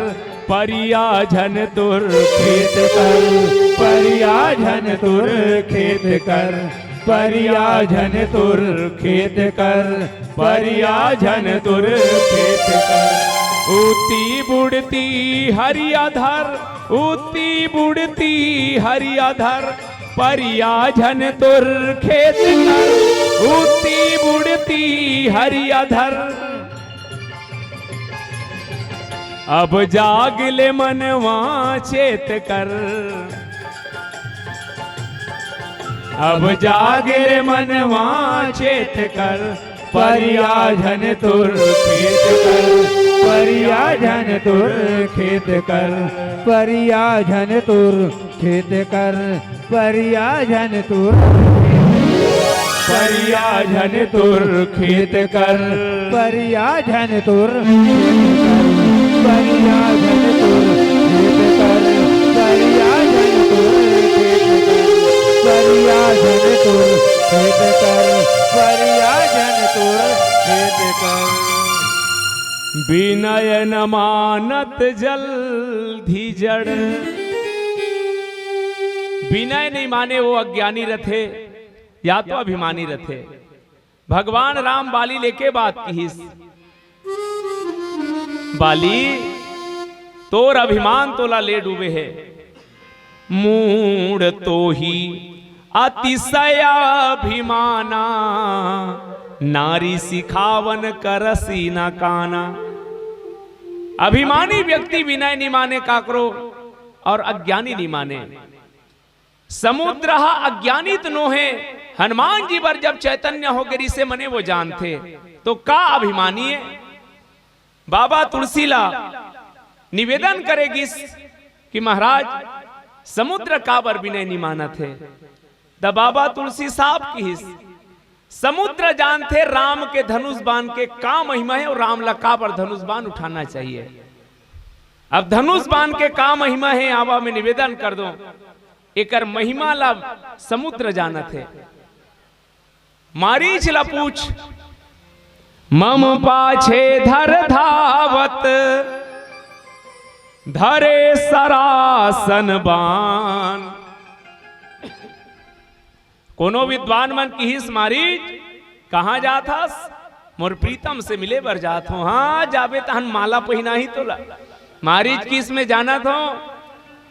परिया झन तोर खेत कर, परिया झन तोर खेत कर, परिया झन तुर खेत कर, परिया झन तुर खेत कर। उती बुड़ती हरिया धर, उती बुड़ती हरिया धर, परिया झन तुर खेत कर। उती बुड़ती हरिया धर। अब जाग ले मनवा चेत कर, अब जाग ले मनवा चेत कर। परिया झन तुर खेत कर, परिया झन तुर खेत कर, परिया झन तुर खेत कर। परिया झन तुर, परिया झन तुर खेत कर। परिया झन तुर, परिया झन तुर खेत कर। परिया झन तुर खेत कर, परिया झन तुर खेत कर। परिया झन तुर खेत कर। विनय न मानत जल धी जड़। विनय नहीं माने, वो अज्ञानी रथे या तो अभिमानी रथे। भगवान राम बाली लेके बात किहिस, बाली, तोर अभिमान तोला ले डूबे हे। मूढ़ तो ही अतिशय अभिमाना, नारी सिखावन करसी न काना। अभिमानी व्यक्ति विनय नि माने काकरो, और अज्ञानी नि माने। समुद्र ह अज्ञानी त नोहे। हनुमान जी बर जब चैतन्य हो गे रिसे मने वो जानथे, तो का अभिमानी हे? बाबा तुलसी ला निवेदन करे गिस कि महाराज, समुद्र काबर विनय नि मानत हे? त बाबा तुलसी साफ किहिस, समुद्र जानथे राम के धनुष बाण के का महिमा हे और राम ला काबर धनुष बाण उठाना चाहिए। अब धनुष बाण के का महिमा हे, आवा मैं निवेदन कर दूं, एकर महिमा ला समुद्र जानत हे। मारीच ला पूछ, मम पाछे धर धावत, धरे सरासन बाण। कोनो विद्वान मन किहिस, मारीच, कहाँ जात हस? मोर प्रीतम से मिले बर जात हों। हाँ, जाबे तहन माला पहिनाही तोला। मारीच किहिस, मैं जानत हों,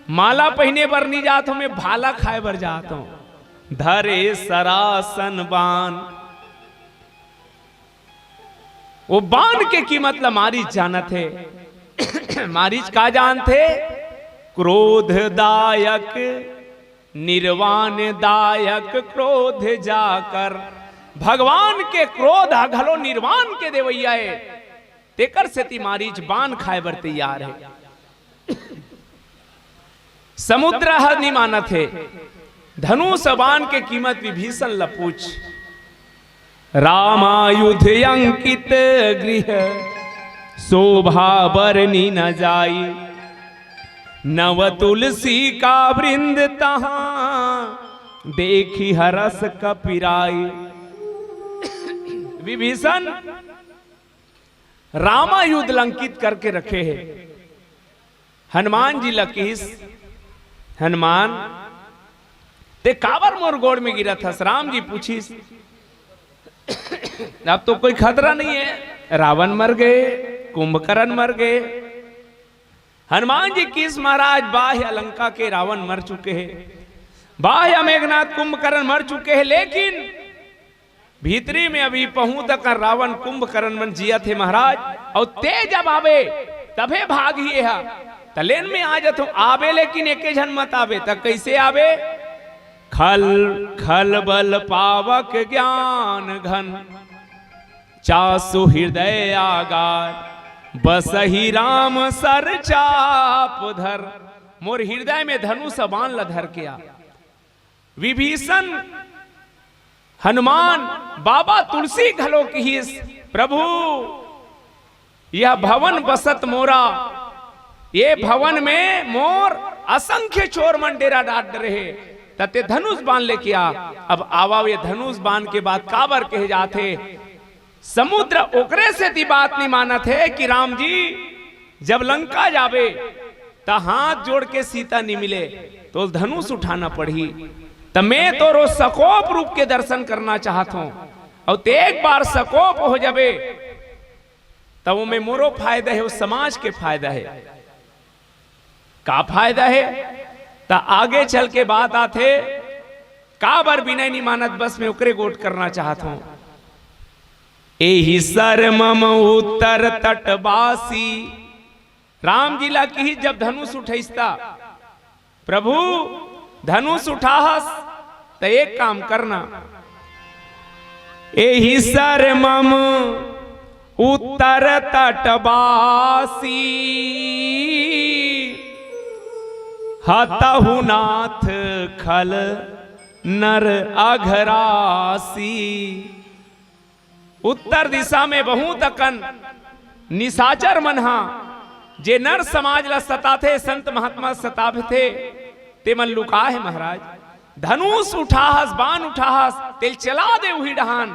माला पहिने बर नी जात हों, मैं भाला खाए बर जात हों। धरे सरासन बाण। वो बाण के कीमत ला मारीच जानत हे। मारीच का जानथे? क्रोध दायक, निर्वाण दायक क्रोध जाकर। भगवान के क्रोध ह घलो निर्वाण के देवैया हे, तेकर सेती मारीच बाण खाए बर तैयार हे। समुद्र ह नि मानत हे। धनुष बाण के कीमत विभीषण ल पूछ। रामायुध अंकित गृह, शोभा बरनी न जाई। नव तुलसी का वृंद तहाँ, देखी हरस कपिराई। विभीषण रामायुध ल अंकित करके रखे हे। हनुमान जी ल किहिस, हनुमान, ते काबर मोर गोड़ में गिरत हस? राम जी पूछिस, अब तो कोई खतरा नहीं है, रावण मर गए, कुंभकर्ण मर गए। हनुमान जी किहिस, महाराज, बाह्य लंका के रावण मर चुके हैं, बाह्य मेघनाथ कुंभकर्ण मर चुके हैं, लेकिन भीतरी में अभी पहुंच तक रावण कुंभकर्ण मन जियत हे महाराज। अउ ते जब आबे तभे भागही एहा। त लेन में आ जथों, आबे लेकिन एके झन मत आबे। त कइसे आबे? खल खल बल पावक ज्ञान घन, चासु हृदय आगार। बसही राम सर चाप धर। मोर हृदय में धनुष बाण ल धर के आ। विभीषण, हनुमान, बाबा तुलसी घलो किहिस, प्रभु, यह भवन बसत मोरा, ये भवन में मोर असंख्य चोर मन डेरा डार डरे हे, त ते धनुष बाण लेके आ। अब आवा, ये धनुष बाण के बात काबर कहे जाथे? समुद्र ओकरे सेती बात नहीं मानत हे कि राम जी, जब लंका जाबे, त हाथ जोड़ के सीता नि मिले, तो धनुष उठाना पड़ही। त मैं तोरो सकोप रूप के दर्शन करना चाहत हूं। अउ ते एक बार सकोप हो जाबे, त ओमे मोरो फायदा हे, वो समाज के फायदा हे। का फायदा हे? त आगे चल के बात आथे, काबर बिनय निमानत, बस मैं ओकरे गोठ करना चाहत हूं। एहि सर मम उत्तर तटवासी। राम जी ला किहिस, जब धनुष उठइस त, प्रभु, धनुष उठाहस, त एक काम करना, एहि सर मम उत्तर तटवासी, हतहु नाथ खल नर अघरासी। उत्तर दिशा में बहुत अकन निशाचर मन हा, जे नर समाज ला सताथे, संत महात्मा सताथे, ते मन लुका हे महाराज। धनुष उठाहस, बाण उठाहस, तेल चला दे उही डहान,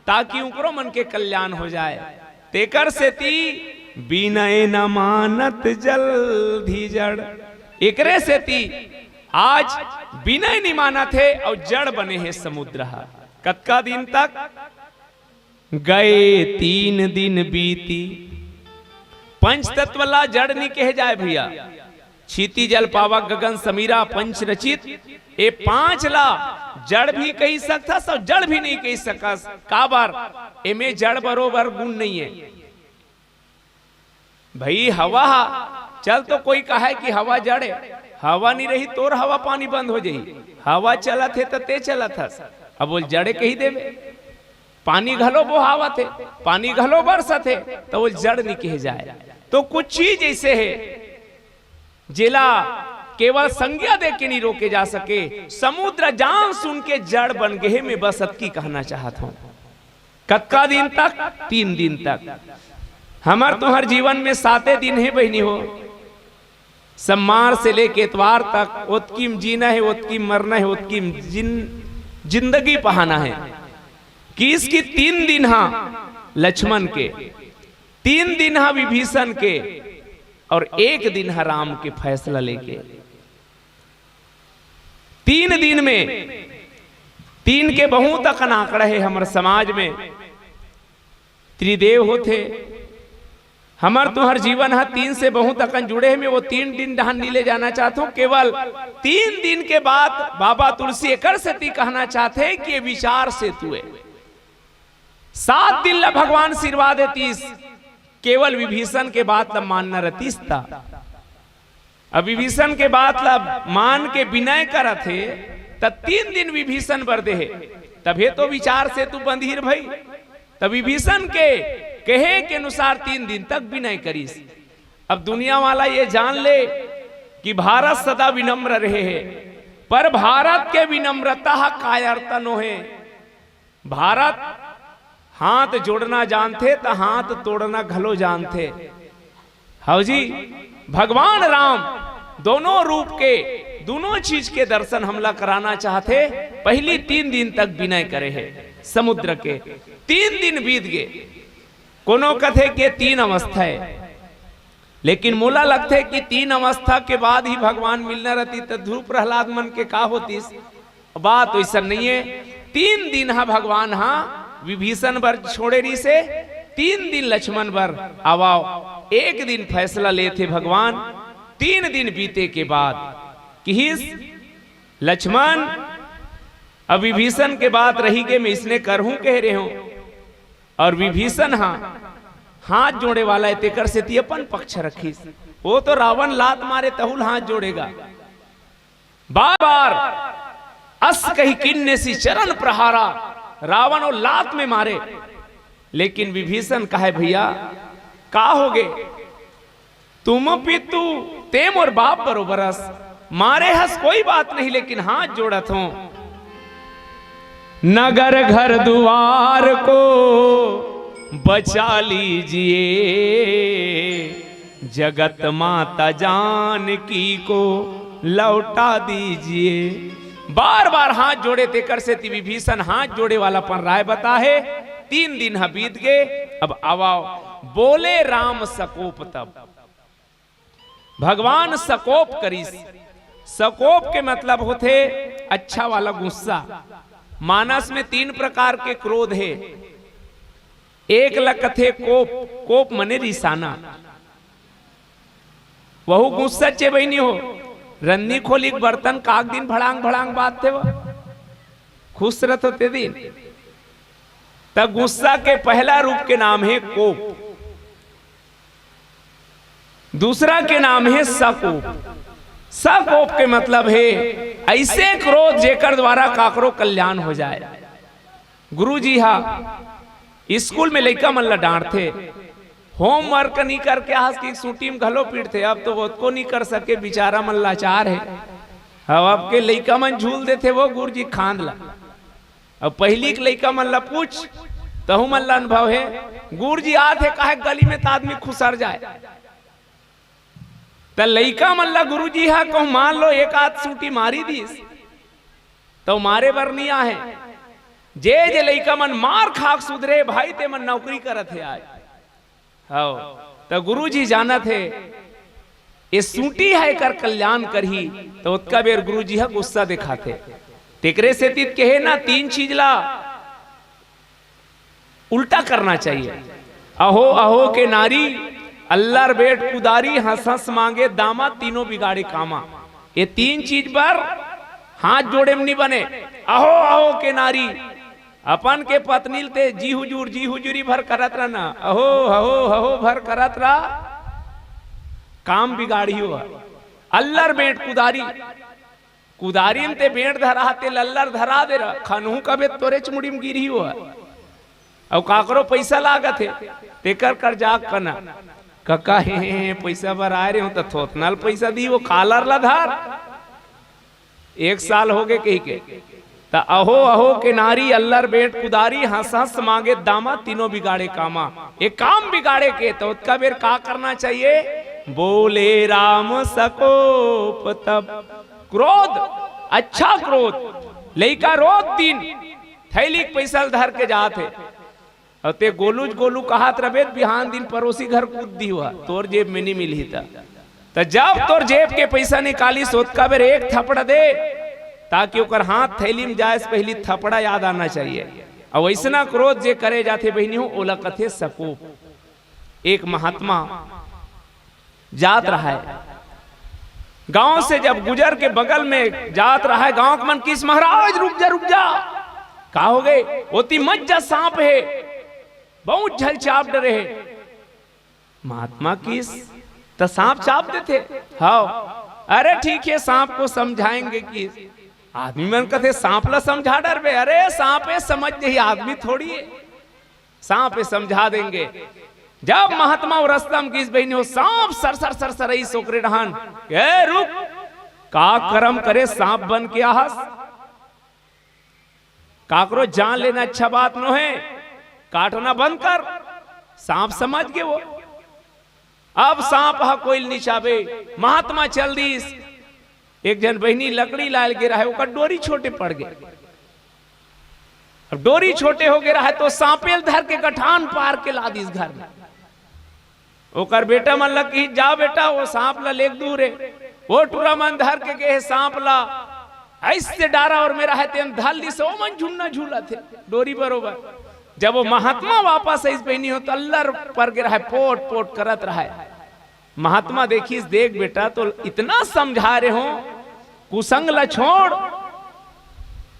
ताकि उकरो मन के कल्याण हो जाए। तेकर सेती बिनय न मानत जलधि जड़। एकरे सेती आज बिनय नि मानत हे अउ जड़ बने हे समुद्र ह। कतका दिन तक? गए तीन दिन बीती। पंच तत्व ला जड़ नि कहे जाए भैया। क्षिति जल पावक गगन समीरा पंच रचित, ए पांच ला जड़ भी कहि सकथस अउ जड़ भी नइ कहि सकस। काबर? एमे जड़ बरोबर गुण नइ हे। भई हवा ह, चल तो कोई कहे कि हवा जड़ हे, हवा नि रही तोर हवा पानी बंद हो जाही। हवा चलत हे त ते चलत हस, अब वो जड़ हे कहि देबे। पानी घलो बोहावत हे, पानी घलो बरसत हे, त वो जड़ नि कहे जाए। तो कुछ चीज ऐसे हे जेला केवल संज्ञा दे के नि रोके जा सके। समुद्र जान सुन के जड़ बन गे हे, मैं बस अतकी कहना चाहत हूं। कतका दिन तक? तीन दिन तक। हमर तुंहर जीवन में साते दिन हे बहिनी हो, सम्मार से लेके एतवार तक, ओतकी म जीना हे, ओतकी म मरना हे, ओतकी म जिन-, जिंदगी पहाना हे। कि इसकी तीन दिन हा लक्ष्मण के, तीन दिन हा विभीषण के, अउ एक दिन हा राम के फैसला लेके। तीन दिन में, तीन के बहुत अकन आंकड़ा हे हमर समाज में। त्रिदेव होथे, हमर तुंहर जीवन ह तीन से बहुत अकन जुड़े हे। मैं वो तीन दिन डहान नि ले जाना चाहत हूं। केवल तीन दिन के बाद बाबा तुलसी एकर सेती कहना चाहथे कि ये विचार सेतु हे। सात दिन ला भगवान सिरवा देतिस, केवल विभीषण के बात ला मानना रतिस त। अब विभीषण के बात ला मान के बिनय करत हे, त तीन दिन विभीषण बर दे हे, तभे तो विचार सेतु बंधही भई। त विभीषण के कहे के अनुसार तीन दिन तक बिनय करिस। अब दुनिया वाला ये जान ले कि भारत सदा विनम्र रहे हे, पर भारत के विनम्रता ह कायरता नोहे। भारत हाथ जोड़ना जानथे त हाथ तोड़ना घलो जानथे। हव जी, भगवान राम दोनों रूप के, दोनों चीज के दर्शन हमला कराना चाहथे। पहिली तीन दिन तक बिनय करे हे समुद्र के, तीन दिन बीत गे। कोनो कथे के तीन अवस्था हे, लेकिन मोला लगथे कि तीन अवस्था के बाद ही भगवान मिलना रतिस त ध्रुव प्रहलाद मन के का होतिस। बात वइसन नइये। तीन दिन हा भगवान हा विभीषण बर छोड़े रिहिसे, तीन दिन लक्ष्मण बर। अउ एक दिन फैसला लेथे भगवान। तीन दिन बीते के बाद किहिस, लक्ष्मण, अब विभीषण के बात रहिगे, मैं इसने करहूं कहे रेहेंव। अउ विभीषण हा हाथ जोड़े वाला हे, तेकर सेती अपन पक्ष रखिस। वो तो रावण लात मारे तहू ल हाथ जोड़ेगा। बार बार अस कहि किन्नेसि चरण प्रहारा, रावण वो लात में मारे। लेकिन विभीषण कहे, भैया, का होगे? तुम पितु, ते मोर बाप बरोबर अस, मारे हस कोई बात नहीं, लेकिन हाथ जोड़त हों, नगर घर दुआर को बचा लीजिए, जगत माता जानकी को लौटा दीजिए। बार बार हाथ जोड़े, तेकर सेती विभीषण हाथ जोड़े वाला अपन राय बता हे। तीन दिन ह बीत गे, अब आवव, बोले राम सकोप तब। भगवान सकोप करिस, सकोप के मतलब होथे अच्छा वाला गुस्सा। मानस में तीन प्रकार के क्रोध हे। एक ल कथे कोप, कोप मने रिसाना। वहू गुस्सा चे बहिनी हो, रन्नी खोली के बर्तन काक दिन भड़ांग भड़ांग बाजथे वो, खुश रथ होते दिन। त गुस्सा के पहला रूप के नाम हे कोप। दूसरा के नाम हे सकोप। सकोप के मतलब हे ऐसे क्रोध जेकर द्वारा काकरो कल्याण हो जाए। गुरुजी हा स्कूल में लइका मन ला डांटथे, होमवर्क नी करके आज की सूटी में घलो पीटथे। अब तो ओतको नी कर सके, बिचारा मन लाचार हे। अब अब के लइका मन झूल देथे वो गुरुजी खांद ला। अब पहिली के लइका मन ला पूछ, तहू मन ला अनुभव हे। गुरुजी आत हे काहे गली में त आदमी खुसर जाए। त लइका मन ला गुरुजी हा कहूं मान लो एक आध सूटी मारी दिस, त मारे बर नी आहे। जे जे लइका मन मार खाक सुधरे भाई, ते मन नौकरी करत हे आज। हव, त गुरुजी जानत हे, ए सूटी ह एकर कल्याण करही, त ओतका बेर गुरुजी ह गुस्सा देखाथे। तेकरे सेती त केहे ना, तीन चीज ला उल्टा करना चाहिए। अहो अहो के नारी, अल्लर बेंट कुदारी, हंस हंस मांगे दामा, तीनों बिगाड़े कामा। ये तीन चीज बर हाथ जोड़े में नी बने। अहो अहो के नारी, अपन के पत्नी ल ते जी हुजूर, जी हुजूरी भर करत रहना, अहो हहो हहो भर करत रह, काम बिगाड़ही हो। अल्लर बेंट कुदारी, कुदारी म ते बेंट धरा, ते ल अल्लर धरा दे रह, खनहू कबे तोरेच मुड़ी म गिरही हो। अउ काकरो पइसा लागत हे, तेकर करजा कना। कका हे, हे, हे, पइसा बर आए रहे हो त थोथना ल पइसा दी, वो कालर ला धर। एक साल होगे कहिके। त अहो अहो के नारी, अल्लर बेंट कुदारी, हंस हंस मांगे दामा, तीनों बिगाड़े कामा। ए काम बिगाड़े के त ओतका बेर का करना चाहिए? बोले राम सकोप तब। क्रोध, अच्छा क्रोध। लइका रोत दिन थैली के पइसा ल धर के जात हे। अउ ते गोलू ज गोलू कहत रबे, बिहान दिन परोसी घर कूद दिही, तोर जेब में नी मिलही त। त जब तोर जेब के पइसा निकालिस, ओतका बेर एक थपड़ा दे, ताकि ओकर हाथ थैली में जाए से पहिली थपड़ा याद आना चाहिए। अउ अइसना क्रोध जे करे जाथे बहिनी हो, ओला कथे सकोप। एक महात्मा जात रहय, गांव से जब गुजर के बगल में जात रहय, गांव के मन किहिस, "महाराज रुक जा, रुक जा।" "का होगे?" "ओती मत जा, सांप हे, बहुत झन चाब डरे हे।" महात्मा किहिस, "त सांप चाब देथे?" "हव।" "अरे ठीक हे, सांप को समझाएंगे," किहिस। आदमी मन कथे, "सांप ला समझा डरबे?" "अरे सांप हे, समझ जही, आदमी थोड़ी हे।" सांप हे समझा देंगे। जब महात्मा वो रस्ता म गिस बहिनी हो, सांप सर सर सर सरई सोकरे डहन, "ए रुक, का करम करे सांप बन के आहस? काकरो जान लेना अच्छा बात नोहे, काटना बंद कर।" सांप समझ गे वो। अब सांप ह कोई ल नी चाबे, महात्मा चल दिस। एक झन बहिनी लकड़ी लाय ल गे रहय, ओकर डोरी छोटे पड़ गे। अब डोरी छोटे होगे रहय तो सांपेल धर के गठान पार के ला दिस घर में। ओकर बेटा मन ल किहिस, "जा बेटा, वो सांप ल लेग दूर हे।" वो टुरा मन धर के गे हे सांप ल, अइसे डारा ओर में रहय तेन धर लिस, ओ मन झुन्ना झूलत हे डोरी बरोबर। जब वो महात्मा वापस आइस बहिनी हो, त अल्लर पर गे रहय, पोट पोट करत रहय। महात्मा देखिस, "देख बेटा, तो इतना समझा रहे हो, कुसंग ला छोड़,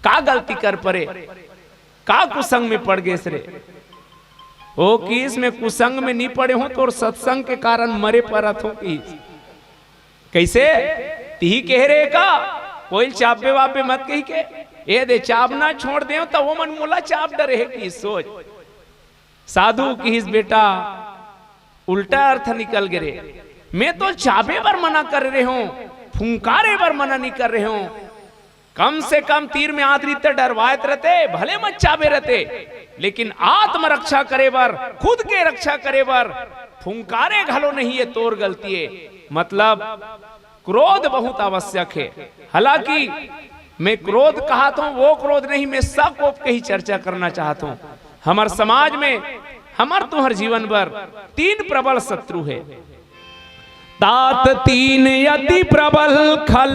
का गलती कर परे, का कुसंग में पड़ गेस रे?" ओ किहिस, "मैं कुसंग में नी पड़े हों, तोर सत्संग के कारण मरे परत हों," किहिस। "कइसे? तिही केहे रहे का कोई ल चाबबे वाबबे मत कहिके? ए दे, चाबना छोड़ देंव त वो मन मोला चाब डरे हे," किहिस। सोच, साधु किहिस, "बेटा, उल्टा अर्थ निकल गे रे। मैं तो चाबे बर मना करे रहे हों, फुंकारे बर मना नी करे रहे हों। कम से कम तीर में आत रहिते त डरवायत रहते, भले मत चाबे रहते, लेकिन आत्मरक्षा करे बर, खुद के रक्षा करे बर फुंकारे घलो नहीं, ये तोर गलती हे।" मतलब, क्रोध बहुत आवश्यक हे। हालांकि मैं क्रोध कहत हों, वो क्रोध नहीं, मैं सकोप के ही चर्चा करना चाहत हों। हमर समाज में, हमर तुंहर जीवन बर तीन प्रबल शत्रु हे। तात तीन अति प्रबल खल,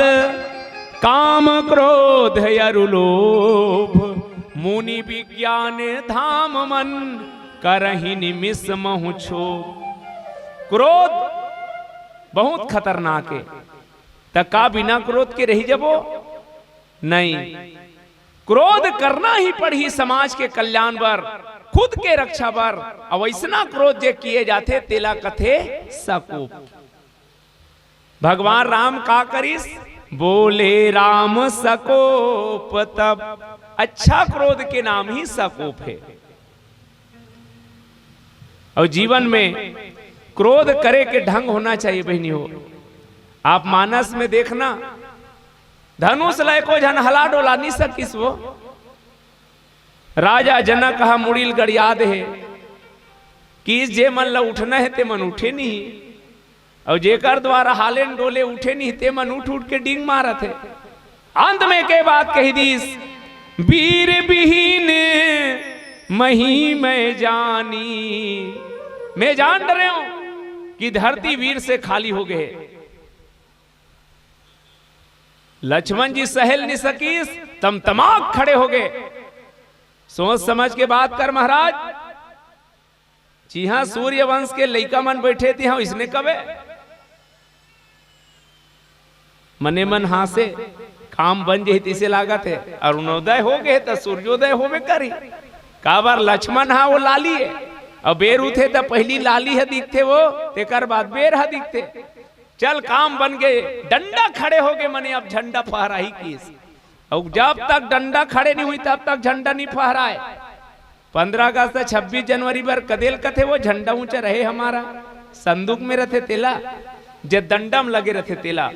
काम क्रोध अरु लोभ। मुनि विज्ञान धाम मन, करहि निमिष महु क्षोभ। क्रोध बहुत खतरनाक है। त का बिना क्रोध के रहि जबो? नहीं। क्रोध करना ही पड़ही समाज के कल्याण बर, खुद के रक्षा बर। अउ अइसना क्रोध जे किए जाथे, तेला कथे सकोप। भगवान राम का करिस? बोले राम सकोप तब। अच्छा क्रोध के नाम ही सकोप है। अउ जीवन में क्रोध करे के ढंग होना चाहिए बहिनी हो। आप मानस में देखना, धनुष ल एको झन हला डोला नहीं सकिस वो। राजा जनक ह मुड़ी ल गड़िया दे हे कि जे मन ल उठना हे ते मन उठे नहीं, अउ जेकर द्वारा हाले न डोले उठे नहीं ते मन उठ उठ के डींग मारत हे। अंत में के बात कहि दीस, वीर विहीन मही मैं जानी। मैं जान डरे हूं कि धरती वीर से खाली हो गए। लक्ष्मण जी सहेल नहीं सकिस, तमतमाक खड़े हो गए। सोच समझ के बात कर महाराज। जिहां सूर्यवंश के लइका मन बैठे, तिहां इसने कबे मने मन हांसे, काम बन जही तिसे लागत हे। अरुणोदय हो गए त सूर्योदय होबे करी। काबर लक्ष्मण हा वो लाली हे, अउ बेर उठे त पहली लाली ह दिखथे वो, तेकर बाद बेर ह दिखथे। चल काम बन गए, डंडा खड़े हो गए, मने अब झंडा फहराही किस। अउ जब तक डंडा खड़े नहीं हुई तब तक झंडा नहीं फहराए। पंद्रह अगस्त, छब्बीस जनवरी बर कदेल कथे वो झंडा ऊंचा रहे हमारा, संदूक में रथे तेला, जे दंडम लगे रथे तेला।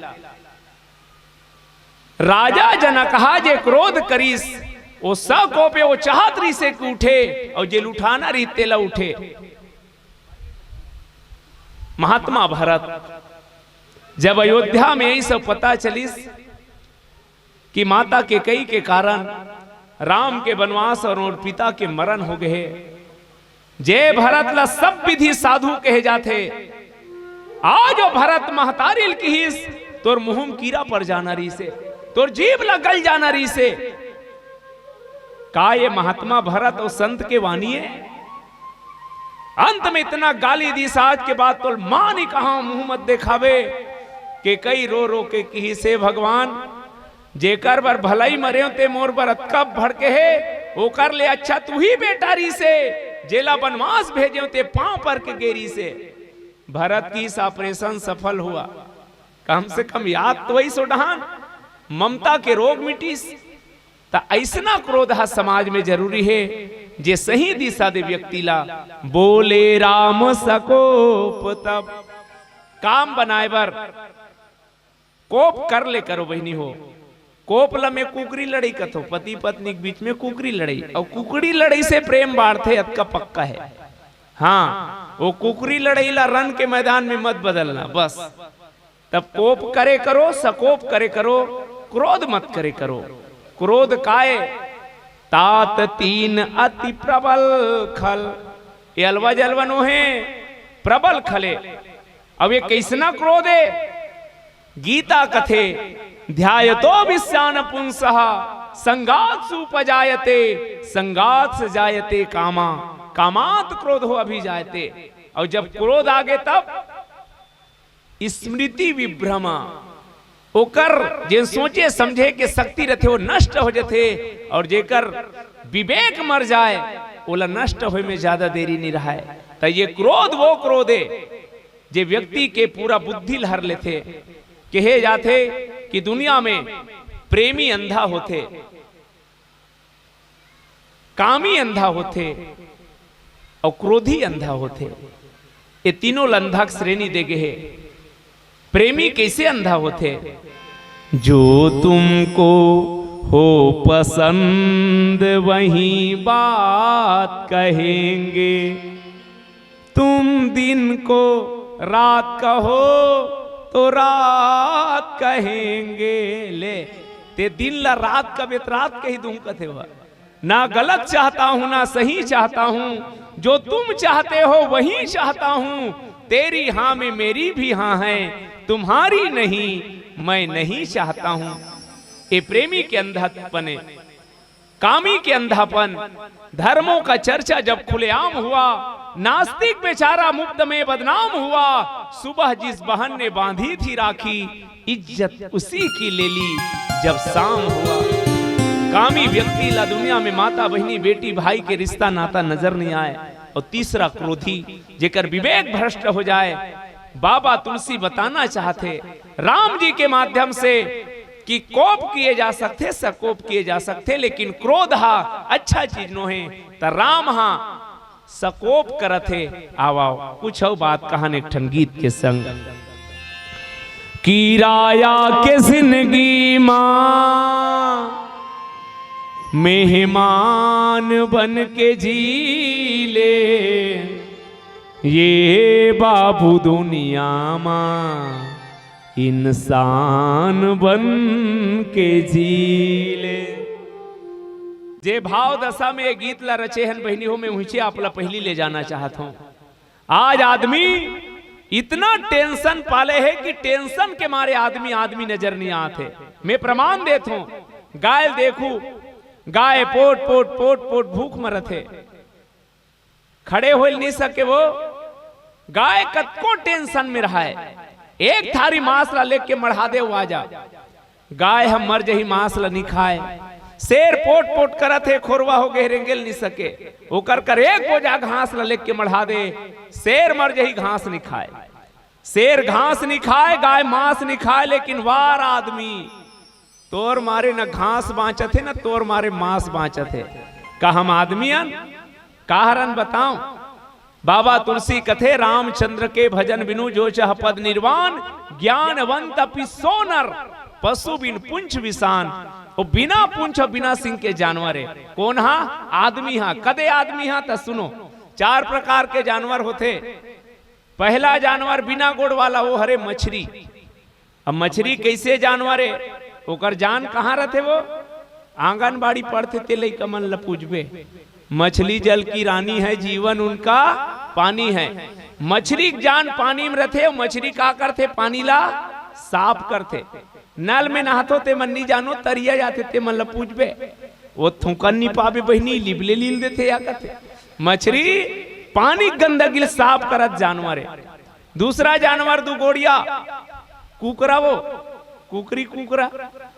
राजा जनक हा जे क्रोध करिस, वो सकोपे वो चाहत रहिसे कि उठे, अउ जे ल उठाना रही तेला उठे। महात्मा भरत जब अयोध्या में यही सब पता चलिस कि माता कैकई के कारण राम के वनवास अउ मोर पिता के मरण हो गए, जे भरत ला सब विधि साधु कहे जाथे, आज वो भरत महतारी ल किहिस, तोर मुंह म कीरा पड़ जाना रहिसे, तोर जीभ ला गल जाना रहिसे। का ये महात्मा भरत अउ संत के वाणी हे? अंत में इतना गाली दीस, आज के बाद तोल मां नहीं कहा, मुंह मत देखावे। कैकई रो रो के किहिस, हे भगवान, जेकर बर भलई मरेंव ते मोर बर अतका भड़के हे, ओकर ले अच्छा तू ही बेटा रहिसे, जेला वनवास भेजेंव ते पांव पर के गे रहिसे। भरत किहिस operation सफल हुआ, कम से कम याद तो अइस ओ डहान, ममता के रोग मिटिस। त अइसना क्रोध ह समाज में जरूरी हे, जे सही दिशा दे व्यक्ति ला। बोले राम सकोप तब। काम बनाए बर कोप कर ले करो बहिनी हो। कोप ल मैं कुकरी लड़ई कथो, पति पत्नी के बीच में कुकरी लड़ई, अउ कुकरी लड़ई से प्रेम बाढ़थे, अतका पक्का हे। हां, वो कुकरी लड़ई ला रन के मैदान में मत बदलना, बस। तब कोप करे करो, सकोप करे करो, क्रोध मत करे करो। क्रोध काय? तात तीन अति प्रबल खल। ये अलवा जलवा नोहे, प्रबल खले। अब ये कइसना क्रोध हे? गीता कथे, ध्यायतो विषयान पुंसः संगात्सु उपजायते, संगात्स जायते कामा, कामात क्रोधो अभिजायते। अउ जब क्रोध आगे तब स्मृति विभ्रमा, ओकर जेन सोचे समझे के शक्ति रथे, वो नष्ट हो जथे, अउ जेकर विवेक मर जाए, ओला नष्ट होए में ज्यादा देरी नहीं रहाय। त ये क्रोध वो क्रोध हे, जे व्यक्ति के पूरा बुद्धि ल हर लेथे। कहे जाथे कि दुनिया में प्रेमी अंधा होथे, कामी अंधा होथे अउ क्रोधी अंधा होथे। ये तीनों ल अंधा के श्रेणी दे गे हे। प्रेमी कइसे अंधा होथे? जो तुमको हो पसंद वही बात कहेंगे, तुम दिन को रात कहो तो रात कहेंगे। ले, ते दिन ला रात कबे त रात कही दूं कथे हुआ। ना गलत चाहता हूं, ना सही चाहता हूं, जो तुम चाहते हो वही चाहता हूँ, तेरी हाँ में मेरी भी हाँ है, तुम्हारी नहीं मैं नहीं चाहता हूँ। ये प्रेमी के अंधपन है, कामी के अंधापन। धर्मों का चर्चा जब खुलेआम हुआ, नास्तिक बेचारा मुफ्त में बदनाम हुआ। सुबह जिस बहन ने बांधी थी राखी, इज्जत उसी की ले ली जब शाम हुआ। कामी व्यक्ति ला दुनिया में माता, बहिनी, बेटी, भाई के रिश्ता नाता नजर नहीं आए। और तीसरा क्रोधी, जेकर विवेक भ्रष्ट हो जाए। बाबा तुलसी बताना चाहथे राम जी के माध्यम से कि कोप किए जा सकथे, सकोप किए जा सकथे, लेकिन क्रोध हा अच्छा चीज नोहे। त राम हा सकोप करत हे। आव, आव, कुछ अउ बात कहन एक ठन गीत के संग। किराया के जिंदगी मा मेहमान बन के जी ले, ये बाबू दुनिया मा इंसान बन के जी ले। जे भाव दशा में ये गीत ला रचे हन बहिनी हो, मैं उहिचे आप ला पहिली ले जाना चाहत हूँ। आज आदमी इतना टेंशन पाले हे कि टेंशन के मारे आदमी, आदमी नजर नहीं आत हे। मैं प्रमाण देत हूँ, गाय देखू, गाय पोट, पोट, पोट, पोट भूख मरत हे। खड़े होल नहीं सके वो। गाय कतको टेंशन में रहाय, एक थारी मांस ला लेके मढ़ा दे, वो आ जा। गाय ह मर जही, मांस ला नी खाय। शेर पोट पोट करत हे, खोरवा हो गे, रेंगेल नी सके। ओकर कर एक बोझा घास ला लेके मढ़ा दे, शेर मर जही, घास नी खाय। शेर घास नी खाय, गाय मांस नी खाय, लेकिन वार आदमी, तोर मारे न घास बांचत हे, न तोर मारे मांस बांचत हे। का हम आदमी अन? का हरन बताओ? बाबा तुलसी कथे, रामचंद्र के भजन बिनु जो चह पद निर्वाण, ज्ञानवंत अपि सो नर, पशु बिन पुंछ विषान। ओ बिना पुंछ, बिना सिंग के जानवर हे। कोन हा? आदमी हा। कदे आदमी हा? त सुनो, चार प्रकार के जानवर होथे। पहला जानवर बिना गोड़ वाला, वो हरे मछरी। अब मछरी कैसे जानवर हे? ओकर जान कहाँ रथे वो? आंगनबाड़ी पढ़थे ते लइका मन ल पूछबे। मछली जल की रानी है, जीवन उनका पानी है। मछरी के जान पानी में रथे, मछरी का करथे? पानी ला साफ करथे। नल में नहाथो ते मन नी जानो, तरिया जाथे ते मन ल पूछबे। वो थूकन नी पाबे बहिनी, लिबले लील देथे या कथे। मछरी पानी गंदगी ल साफ करत जानवर हे। दूसरा जानवर दू गोड़िया, कुकरा, वो कुकरी कुकरा,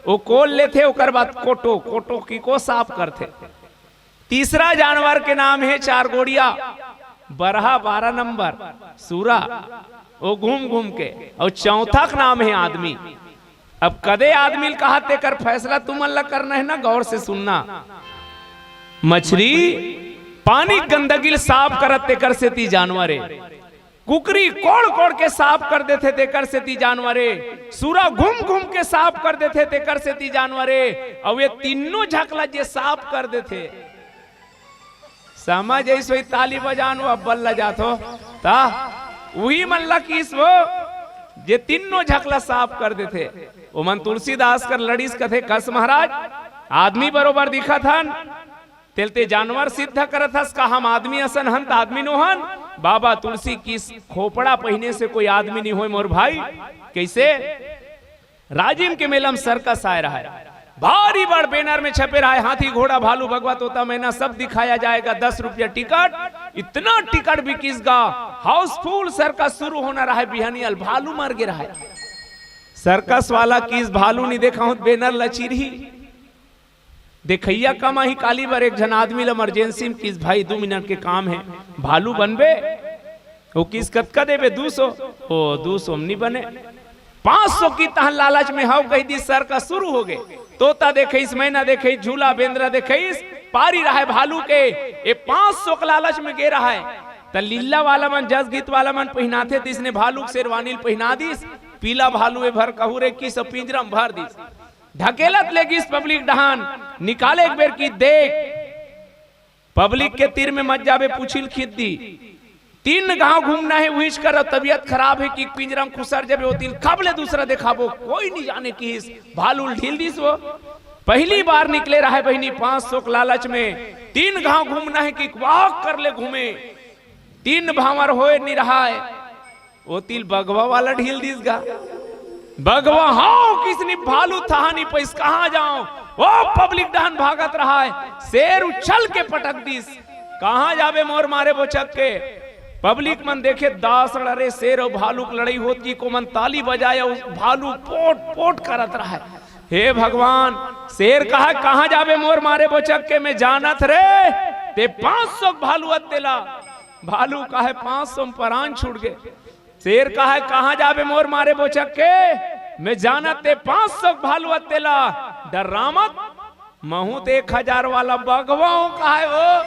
वो कोल लेथे, ओकर बाद कोटो, कोटो की को साफ करथे। तीसरा जानवर के नाम हे चार गोड़िया, बरहा बारह नंबर, सूरा, वो घूम घूम के। और चौथा के नाम हे आदमी। अब कदे आदमी ल कहा तेकर फैसला तुमन ल करना हे ना, गौर से सुनना। मछरी पानी गंदगी ल साफ करत तेकर सेती जानवर हे। कुकरी कोड़ कोड़ के साफ कर देथे तेकर सेती जानवर हे। सूरा घूम घूम के साफ कर देथे तेकर सेती जानवर हे। अउ ये तीनों झकला जे साफ कर देथे, समझ आइस वही ताली बजान, वो अब्बल ला जाथो। ता उही मन ला किस वो जे तीनों झकला साफ कर देथे। ओमन तुलसीदास कर लड़िस कथे, कस महाराज, आदमी बरोबर दिखत हन, तेलते जानवर सिद्ध करत हस, का हम आदमी असन हन त आदमी नो हन? बाबा तुलसी किस, खोपड़ा पहिने से कोई आदमी नहीं होय मोर भाई। कैसे? राजिम के मेला म सर्कस आय रहय, भारी बड़ बैनर में छपे रहय, हाथी, घोड़ा, भालू, बघवा, तोता, मैना, सब दिखाया जाएगा, दस रुपया टिकट। इतना टिकट बिकिस गा, हाउसफुल। सर्कस शुरू होना रहय, बिहनिया ल भालू मर गे रहय। सर्कस वाला किस, भालू नी देखा हूं त बैनर ल चीरही। देखइया कम आही काली बर। एक झन आदमी ल इमरजेंसी में किस, भाई दू मिनट के काम हे, भालू बनबे? वो किस, कतका देबे? दू सौ। ओ, दू सौ में नी बने, पाँच सौ किही तहन लालच में हव कहि दिस। सर्कस शुरू हो गे। तोता देखइस, मैना देखइस, झूला बेंदरा देखइस, पारी रहय भालू के। ये पाँच सौ के लालच में गे रहय, त लीला वाला मन, जस गीत वाला मन पहिनाथे, त इसने भालू के शेरवानी ल पहिना दिस। पीला भालू ए भर कहू रे किस, पिंजरा में भर दिस। ढकेलत ले गिस पब्लिक डहान, निकाले एक बेर कि देख, पब्लिक के तीर में मत जाबे, पूछी ल खींच दिही। तीन गांव घूमना हे, उहीच कर तबीयत खराब हे कि पिंजरा में खुसर जाबे, ओती ल कब ले दूसरा देखाबो, कोई नी जाने किस, भालू ल ढील दिस वो। पहली बार निकले रहे बहिनी, पाँच सौ के लालच में तीन घांव घूमना है कि वाक कर ले घूमे, तीन भांवर होए नि रहाय। ओ तिल बगवा वाला ढील दिस गा। बगवा हाव किसनी भालू थहानी पैस कहाँ जाओ? ओ पब्लिक डहन भागत रहाय, शेर उछल के पटक दिस। कहाँ जाबे मोर मारे बोचक के? पब्लिक मन देखे दास लड़े, शेर अउ भालू के लड़ाई होत कि को मन ताली बजाए अउ भालू पोट पोट करत रहाय। हे भगवान, शेर कहा, "कहाँ जाबे मोर मारे बोचक के, मैं जानत रे, ते पाँच सौ भालू अत्तेला।" भालू कहे, "पाँच सौ में परान छूट गे।" शेर कहे, "कहाँ जाबे मोर मारे बोचक के, मैं जानत ते पाँच सौ भालू अत्तेला, डर्रा मत, महूँ ते एक हजार वाला बगवा हूँ।" कहे वो,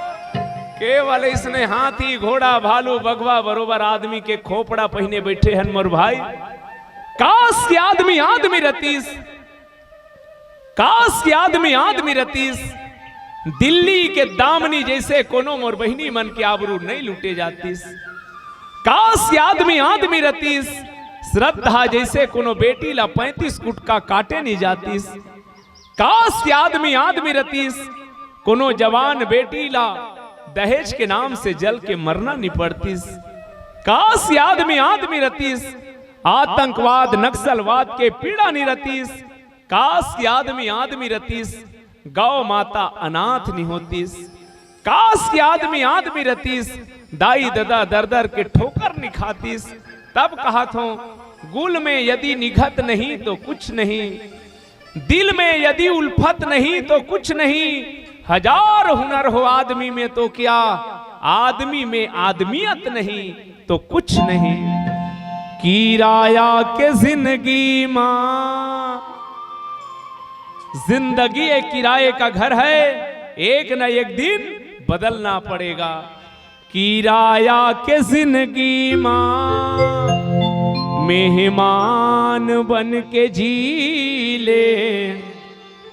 केवल इसने हाथी, घोड़ा, भालू, बगवा बरोबर आदमी के खोपड़ा पहिने बैठे हन मोर भाई। काश कि आदमी आदमी रतीस, काश कि आदमी आदमी रतीस, दिल्ली के दामनी जैसे कोनो मोर बहिनी मन के आबरू नहीं लूटे जातीस। काश कि आदमी आदमी रतीस, श्रद्धा जैसे कोनो बेटी ला पैंतीस गुटका काटे नहीं जातीस। काश कि आदमी आदमी रतीस, कोनो जवान बेटी ला दहेज के नाम से जल के मरना नहीं पड़तीस। काश कि आदमी आदमी रतीस, आतंकवाद नक्सलवाद के पीड़ा नहीं रतीस। काश कि आदमी आदमी रतीस, गौ माता अनाथ नि होतीस। काश कि आदमी आदमी रतीस, दाई ददा दर दर के ठोकर नि खातीस। तब कहत हों, गुल में यदि निघत नहीं तो कुछ नहीं, दिल में यदि उल्फत नहीं तो कुछ नहीं, हजार हुनर हो आदमी में तो क्या, आदमी में आदमियत नहीं तो कुछ नहीं। किराया के जिंदगी मा, जिंदगी एक किराए का घर है, एक न एक दिन बदलना पड़ेगा। किराया के जिंदगी मा मेहमान बन के जी ले,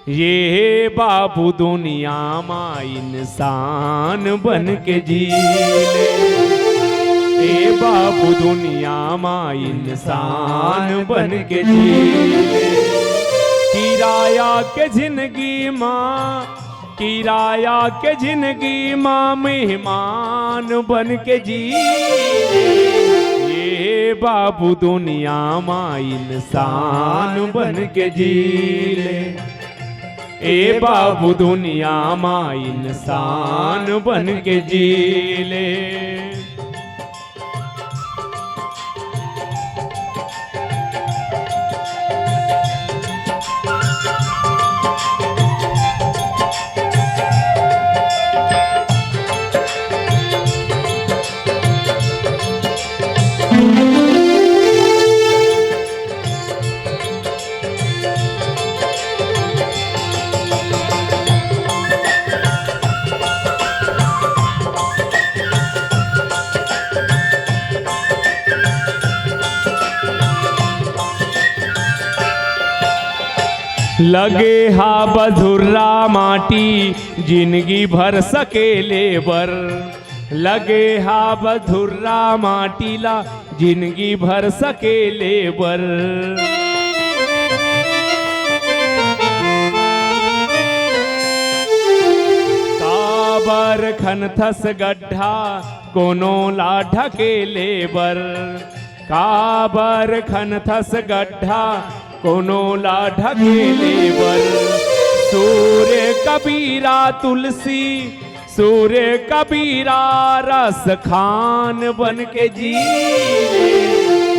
ये बाबू दुनिया मा इंसान बन के जी ले, ए बाबू दुनिया मा इंसान बन के जी ले। किराया के जिंदगी मा, किराया के जिंदगी मा मेहमान बन के जी ले, ये बाबू दुनिया मा इंसान बन के जी ले। ए बाबू दुनिया मा इंसान बन के जी ले। लगे हा बधुर्रा माटी जिनगी भर सकेले बर, लगे हा बधुर्रा माटी ला जिनगी भर सकेले बर। काबर खनथस गड्ढा कोनो ला ढकेले बर, काबर खनथस गड्ढा कोनो ला ढकेले बर। सूर्य कबीरा तुलसी, सूर्य कबीरा रस खान बन के जी ले,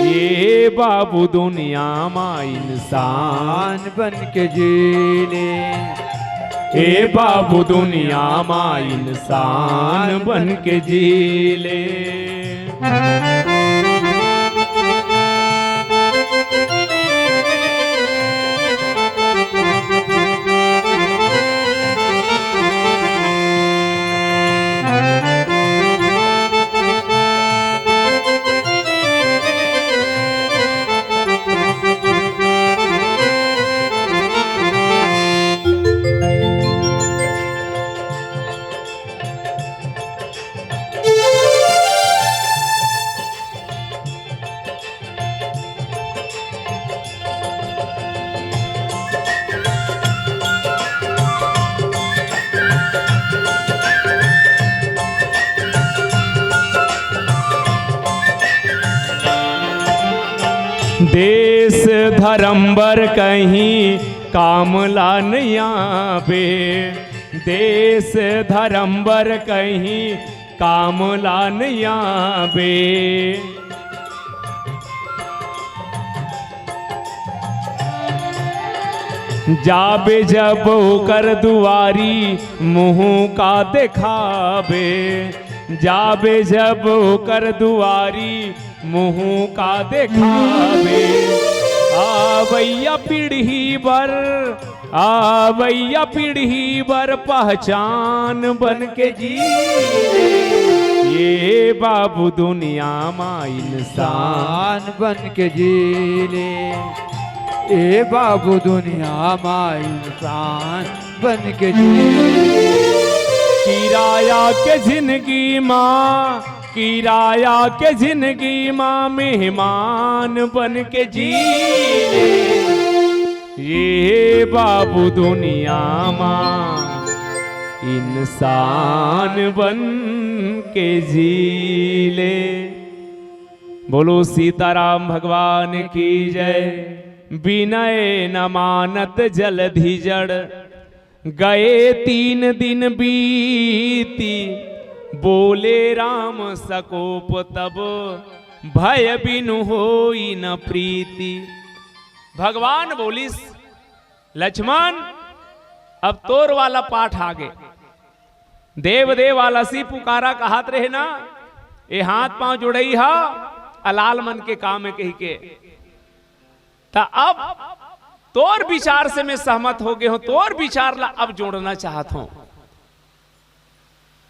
ये बाबू दुनिया मा इंसान बन के जी ले, ए बाबू दुनिया मा इंसान बन के जी ले। देश धर्म बर कहीं काम ला नइ आबे, देश धर्म बर कहीं काम ला नइ आबे। जाबे जब ओकर दुआरी, मुँह का देखाबे। जाबे जब ओकर दुआरी, मुँह का देखाबे। आवइया पीढ़ी बर, आवइया पीढ़ी बर पहचान बन के जी ले। ये बाबू दुनिया मा इंसान इंसान बन के जी ले। ए बाबू दुनिया मा इंसान बन के जी ले। किराया के जिंदगी मा, किराया के जिंदगी मा मेहमान बन के जी ले। ये बाबू दुनिया मा इंसान बन के जी ले। बोलो सीताराम भगवान की जय। विनय न मानत जलधि जड़, गए तीन दिन बीती। बोले राम सकोप तब, भय बिनु होई न प्रीति। भगवान बोलिस, लक्ष्मण, अब तोर वाला पाठ आगे। देव देव आलसी पुकारा कहत रहे ना, ए हाथ पांव जोड़ई हा अलाल मन के काम हे कहिके। त अब तोर विचार से मैं सहमत हो गे हों, तोर विचार ला अब जोड़ना चाहत हों।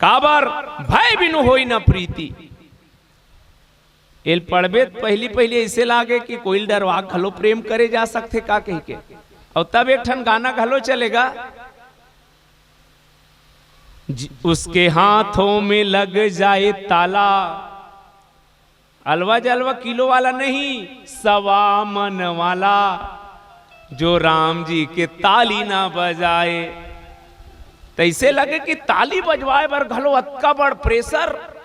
काबर? भय बिनु होई न प्रीति। एल पढ़बे त पहिली पहिली अइसे लागे कि कोई ल डरवा घलो प्रेम करे जा सकथे का कहिके। अउ तब एक ठन गाना घलो चलेगा, ज-, उसके हाथों में लग जाए ताला, अलवा जलवा किलो वाला नहीं, सवा मन वाला, जो राम जी के ताली ना बजाए। तइसे लगे कि ताली बजवाए बर घलो अतका बड़ प्रेशर।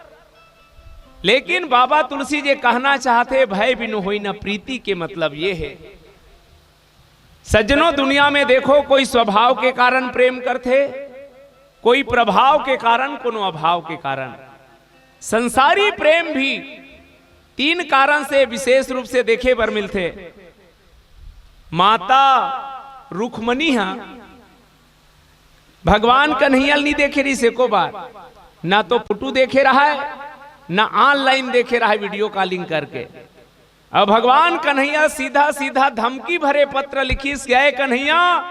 लेकिन बाबा तुलसी जे कहना चाहथे, भय बिनु होई न प्रीति के मतलब ये हे, सज्जनों, दुनिया में देखो, कोई स्वभाव के कारण प्रेम करथे, कोई प्रभाव के कारण, कोनो अभाव के कारण। संसारी प्रेम भी तीन कारण से विशेष रूप से देखे बर मिलथे। माता रुक्मणी हा भगवान कन्हैया ल नी देखे रहिस एको बार, ना तो फोटो देखे रहय, ना online देखे रहय video calling करके। अब भगवान कन्हैया सीधा सीधा धमकी भरे पत्र लिखिस, "गए कन्हैया,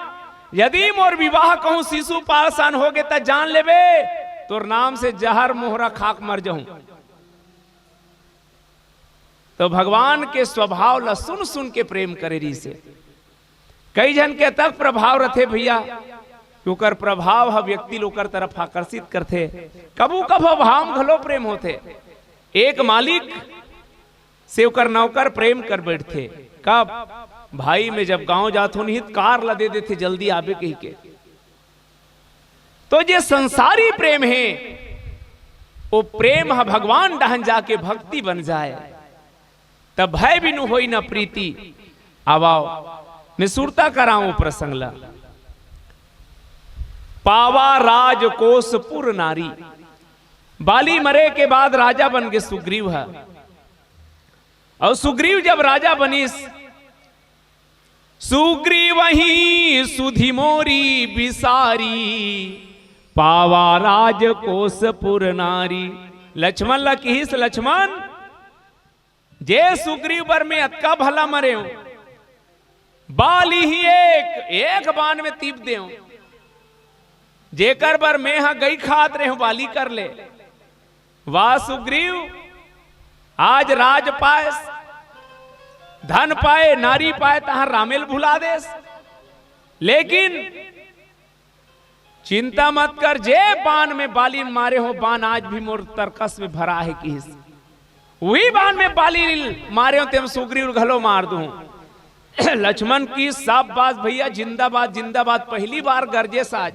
यदि मोर विवाह कहूं शिशुपाल सन होगे त जान लेबे, तोर नाम से जहर मोहरा खाके मर जहूं।" तो भगवान के स्वभाव ला सुन सुन के प्रेम करे रहिसे। कई झन के तक प्रभाव रथे भैया, कि ओकर प्रभाव ह व्यक्ति ल ओकर तरफ आकर्षित करथे। कभू कभू भाव घलो प्रेम होथे। एक मालिक से ओकर नौकर प्रेम कर बैठथे। कब? भाई, मैं जब गांव जात हों निहित कार ला दे देथे, जल्दी आबे कहिके। तो जे संसारी प्रेम हे, वो प्रेम ह भगवान डहन जाके भक्ति बन जाए, तब भय बिनु होई न प्रीति। आवाओ, मैं सुरता कराऊं प्रसंग ला। पावा राजकोषपुर नारी। बाली मरे के बाद राजा बन गे सुग्रीव ह। अउ सुग्रीव जब राजा बनिस, सुग्रीवहि सुधि मोरी बिसारी, पावा राजकोषपुर नारी। लक्ष्मण ला किहिस, लक्ष्मण, जे सुग्रीव बर मैं अतका भला मरेंव, बाली ही एक, एक बान में तीप देंव। जेकर बर मैं ह गई खात रहेंव, बाली कर ले। वाह सुग्रीव, आज राज पायस, धन पाए, नारी पाए, तहां रामे ल भुला देस। लेकिन चिंता मत कर, जे बान में बाली मारे हों, बान आज भी मोर तरकस में भरा हे किहिस। उही बान में बाली मारे हों, तेम सुग्रीव ल घलो मार दूं। लक्ष्मण किहिस, शाबाश भैया, जिंदाबाद, जिंदाबाद। पहली बार गरजेस आज।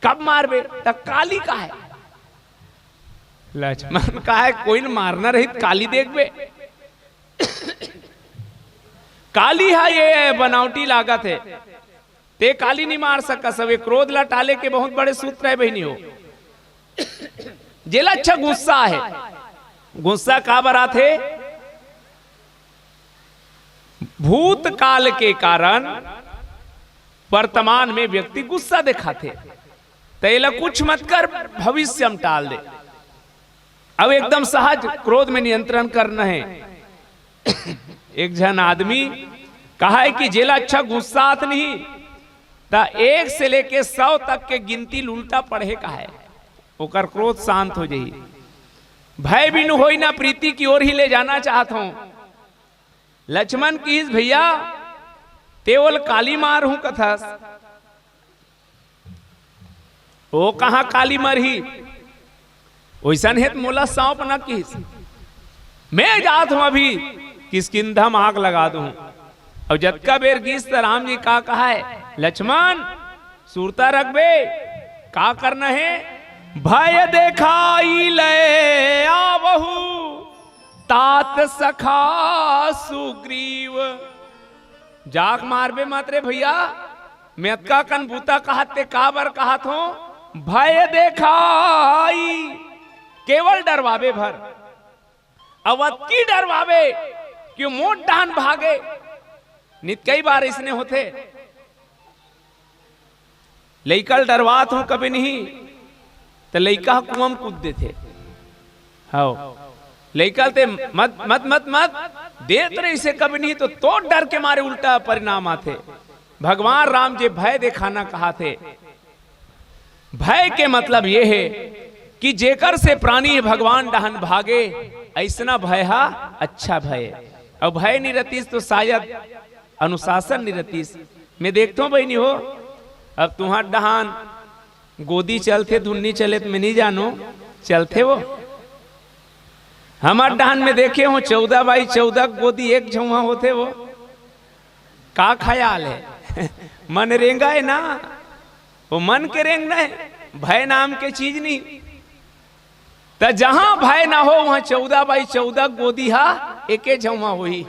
कब मारबे? त काली कहे। लक्ष्मण कहे, कोई ल मारना रही त काली देखबे। काली हा ये बनावटी लागत हे, ते काली नहीं मार सकस। अब ये क्रोध ला टाले के बहुत बड़े सूत्र हे बहिनी हो। जेला अच्छा गुस्सा हे, गुस्सा काबर आथे? भूतकाल के कारण वर्तमान में व्यक्ति गुस्सा दिखाथे, त एला कुछ मत कर, भविष्य में टाल दे। अब एकदम सहज क्रोध में नियंत्रण करना हे। एक झन आदमी कहा हे कि जेला अच्छा गुस्सा आत नहीं, त एक से लेके सौ तक के गिनती ल उल्टा पढ़े कहा हे, ओकर क्रोध शांत हो जाही। भय बिनु होई ना प्रीति की ओर ही ले जाना चाहत हूं। लक्ष्मण किहिस, भैया, ते ओला काली मार हूं कथस, ओ कहां काली मरही? ओइसन हे त मोला सौंप ना किहिस। मैं जात हूं अभी किष्किंधा म आग लगा दूं। अउ जतका बेर गिस त राम जी का कहा हे, लक्ष्मण, सुरता रखबे, का करना हे? भय देखाई ले आवहु तात सखा सुग्रीव। जाक मारबे मत रे भैया, मैं अतका कन बूता कहत ते काबर कहत हूं? भय देखाई, केवल डरवाबे भर। अब अतकी डरवाबे कि मोट डहन भागे। नित कई बार इसने होथे, लइका ल डरवात हूं कभी नहीं, त लइका ह कुआं म कूद देथे। हव, लइका ल ते मत, मत, मत, मत देत रहिसे कभी नहीं, तो तोर डर के मारे उल्टा परिणाम आथे। भगवान राम जे भय देखाना कहाथे, भय के मतलब ये हे कि जेकर से प्राणी भगवान डहन भागे, अइसना भय हा अच्छा भय। अउ भय नहीं रहतीस तो शायद अनुशासन नहीं रहतीस। मैं देखथों बहिनी हो, अब तुंहर डहन गोदी चलथे, धुन्नी चले त मैं नहीं जानों, चलथे वो। हमर डहन में देखे हूं, चौदह बाई चौदह गोदी एक झउहा होथे वो। का ख्याल हे? मन रेंगा हे ना, वो मन के रेंगना हे, भय नाम के चीज नहीं। त जहां भय ना हो, उहां चौदह बाई चौदह गोदी हा एके झउहा होही।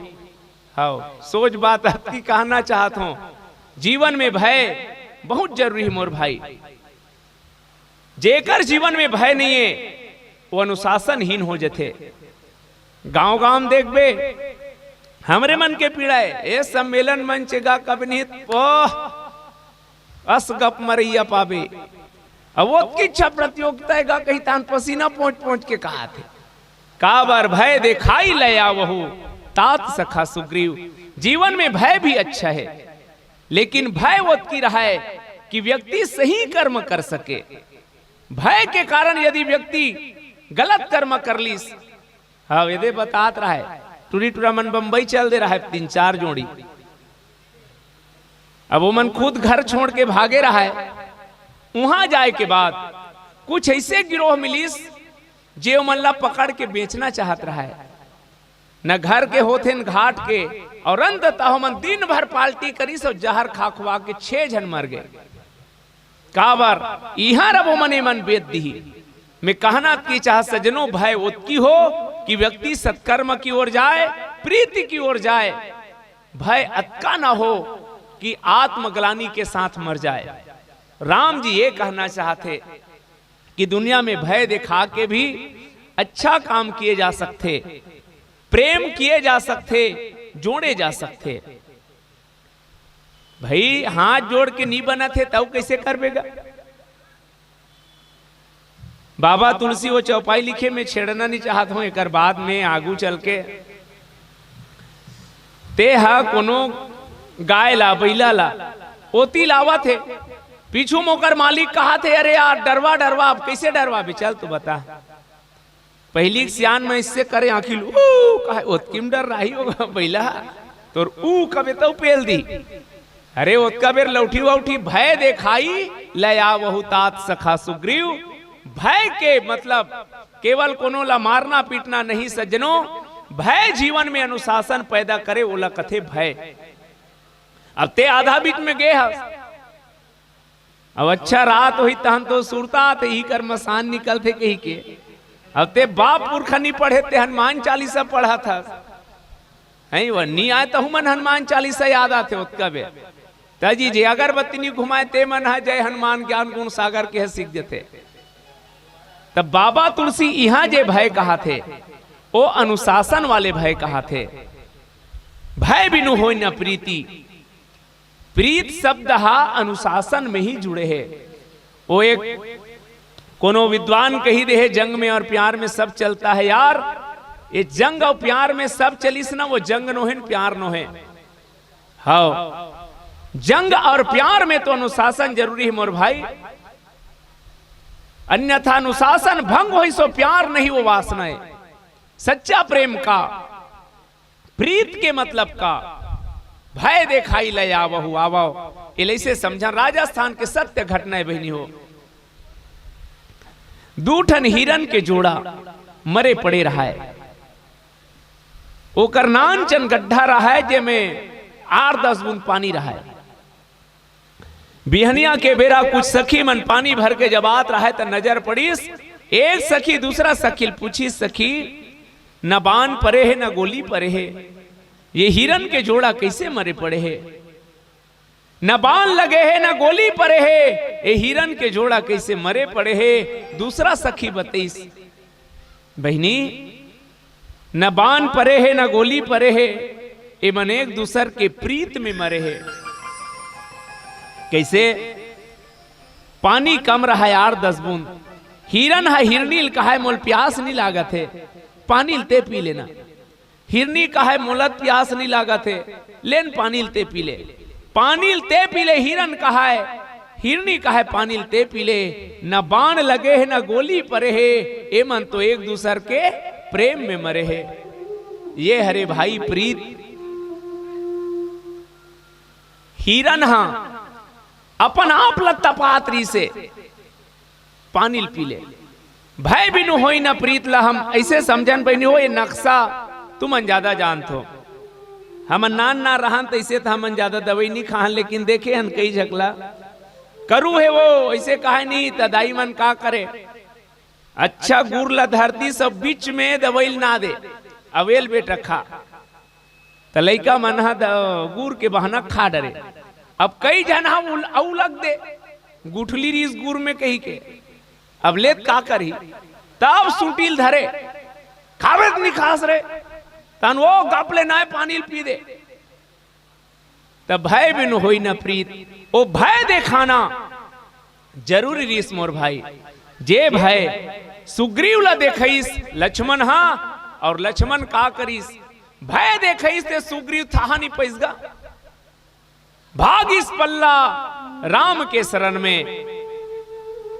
हव, सोच बात अतकी कहना चाहत हूं, जीवन में भय बहुत जरूरी हे मोर भाई। जेकर जीवन में भय नहीं हे, वो अनुशासनहीन हो जथे। गांव-गांव म देखबे, हमरे मन के पीड़ा हे, ए सम्मेलन मंच गा कबनित, ओह, अस गप मरइया पाबे। अब ओतकी इच्छा प्रतियोगिता हे गा, कहीं तान पसीना पोंछ-पोंछ के कहाथे। काबर भय देखाई ले आवहु, तात सखा सुग्रीव। जीवन में भय भी अच्छा हे, लेकिन भय ओतकी रहय कि व्यक्ति सही कर्म कर सके। भय के कारण यदि व्यक्ति गलत कर्म कर लीस, हव, एदे बतात रहय, टूरी टूरा मन बम्बई चल दे रहय, तीन चार जोड़ी। अब ओमन खुद घर छोड़ के भागे रहय। उहां जाय के बाद कुछ अइसे गिरोह मिलिस, जे ओमन ला पकड़ के बेचना चाहत रहय। न घर के होथे, न घाट के, अउ अंततः ओमन दिन भर पार्टी करिस अउ जहर खा खुआ के छह झन मर गे। काबर? इहां रब ओमन एमन बेच दिही। मैं कहना की चाह सजनो, भय ओतकी हो कि व्यक्ति सत्कर्म की ओर जाय, प्रीति की ओर जाय। भय अतका न हो कि आत्मग्लानि के साथ मर जाय। राम जी ये कहना चाहथे कि दुनिया में भय दिखा के भी अच्छा काम किए जा सकथे, प्रेम किए जा सकथे, जोड़े जा सकथे। भाई, हाथ जोड़ के नी बनत हे, तब कैसे करबे गा? बाबा तुलसी वो चौपाई लिखे, मैं छेड़ना नहीं चाहत हूं, एकर बाद में आगू चल के ते हा कोनो गाय ला, बइला ला ओती लावत हे, पीछू म ओकर मालिक कहत हे, "अरे यार, डरवा, डरवा, अब कैसे डरवा बे? चल तो बता।" पहिली के सियान मन अइसे करे, आंखी ल ऊ कहे, ओतकी म डर राही होगा बइला, तोर ऊ कबे तऊ पेल दी। अरे ओतका बेर लौठी वौठी भय देखाई, ले आवहु तात सखा सुग्रीव। भय के मतलब केवल कोनो ला मारना पीटना नहीं सज्जनो, भय जीवन में अनुशासन पैदा करे, ओला कथे भय। अब ते आधा बीच में गे हस, अब अच्छा रात होही तहन तो सुरता आत, इही कर मसान निकलथे कही के। अब ते बाप पुरखा नी पढ़े, ते हनुमान चालीसा पढ़त हस। हैं, वो नी आय तहू मन हनुमान चालीसा याद आथे ओतका बेर। त जी, जे अगरबत्ती नी घुमाय ते मन ह जय हनुमान ज्ञान गुण सागर के ह सीख देथे। त बाबा तुलसी इहाँ जे भय कहाथे, ओ अनुशासन वाले भय कहाथे। भय बिनु होय न प्रीति। प्रीत शब्द हा अनुशासन में ही जुड़े हे। वो एक कोनो विद्वान कही दे हे, "जंग में और प्यार में सब चलता है यार।" ये जंग और प्यार में सब चलिस ना, वो जंग नोहे न प्यार नोहे। हाँ, जंग और प्यार में तो अनुशासन जरूरी है मोर भाई, अन्यथा अनुशासन भंग होई सो प्यार नहीं, वो वासना है। सच्चा प्रेम का, प्रीत के मतलब का, भय देखाई लय आवहु आवव। एला अइसे समझन, राजस्थान के सत्य घटना हे बहिनी हो। दू ठन हिरन के जोड़ा मरे पड़े रहय। ओकर नानचन गड्ढा रहय, जेमे आठ दस बूंद पानी रहय। बिहनिया के बेरा कुछ सखी मन पानी भर के जब आत रहय, त नजर पड़िस, एक सखी दूसरा सखी ल पूछिस, "सखी, न बान परे हे, न गोली परे हे, ये हिरन के जोड़ा कइसे मरे पड़े हे? न बान लगे हे, न गोली परे हे, ये हिरन के जोड़ा कइसे मरे पड़े हे?" दूसरा सखी बतइस, "बहिनी, न बान परे हे, न गोली परे हे, एमन एक दूसर के प्रीत में मरे हे।" कइसे? पानी कम रहय यार, दस बूंद। हिरन ह हिरनी ल कहय, "मोल प्यास नी लागत हे, पानी ल ते पी लेना।" हिरनी कहय, "मोला प्यास नी लागत हे, लेन पानी ल ते पी ले।" पानी ल ते पी ले, हिरन कहय, हिरनी कहय, "पानी ल ते पी ले, न बान लगे हे, न गोली परे हे, एमन तो एक दूसर के प्रेम में मरे हे।" ये हरे भाई प्रीत। हिरन ह अपन आप ल तपात रिहिसे, पानी ल पी ले। भय बिनु होई न प्रीत ला हम अइसे समझन बहिनी हो, ये नक्शा तुमन जादा जानथो। हमन नान नान रहन त अइसे त हमन जादा दवई नी खाहन, लेकिन देखे हन कई झकला करू हे वो, अइसे कहय नी त दाई मन का करे, अच्छा गुर ला धर दिस अउ बीच में दवई ल ना दे, अवेल बेटा खा। त लइका मन ह द-, गुर के बहाना खा डरे। अब कई झन ह उल-, अउ लग दे, गुठली रिस गुर में कही के। अब लेत का करही? तब सूटी ल धरे, "खाबे त नी खास रे, तहन ओ गप ले नाय पानी ल पी दे।" त भय बिनु होई न प्रीत, ओ भय देखाना जरूरी रिस मोर भाई। जे भय सुग्रीव ला देखइस लक्ष्मण हा, और लक्ष्मण का करिस? भय देखइस ते सुग्रीव थाहा नी पइस गा, भागिस पल्ला राम के शरण में।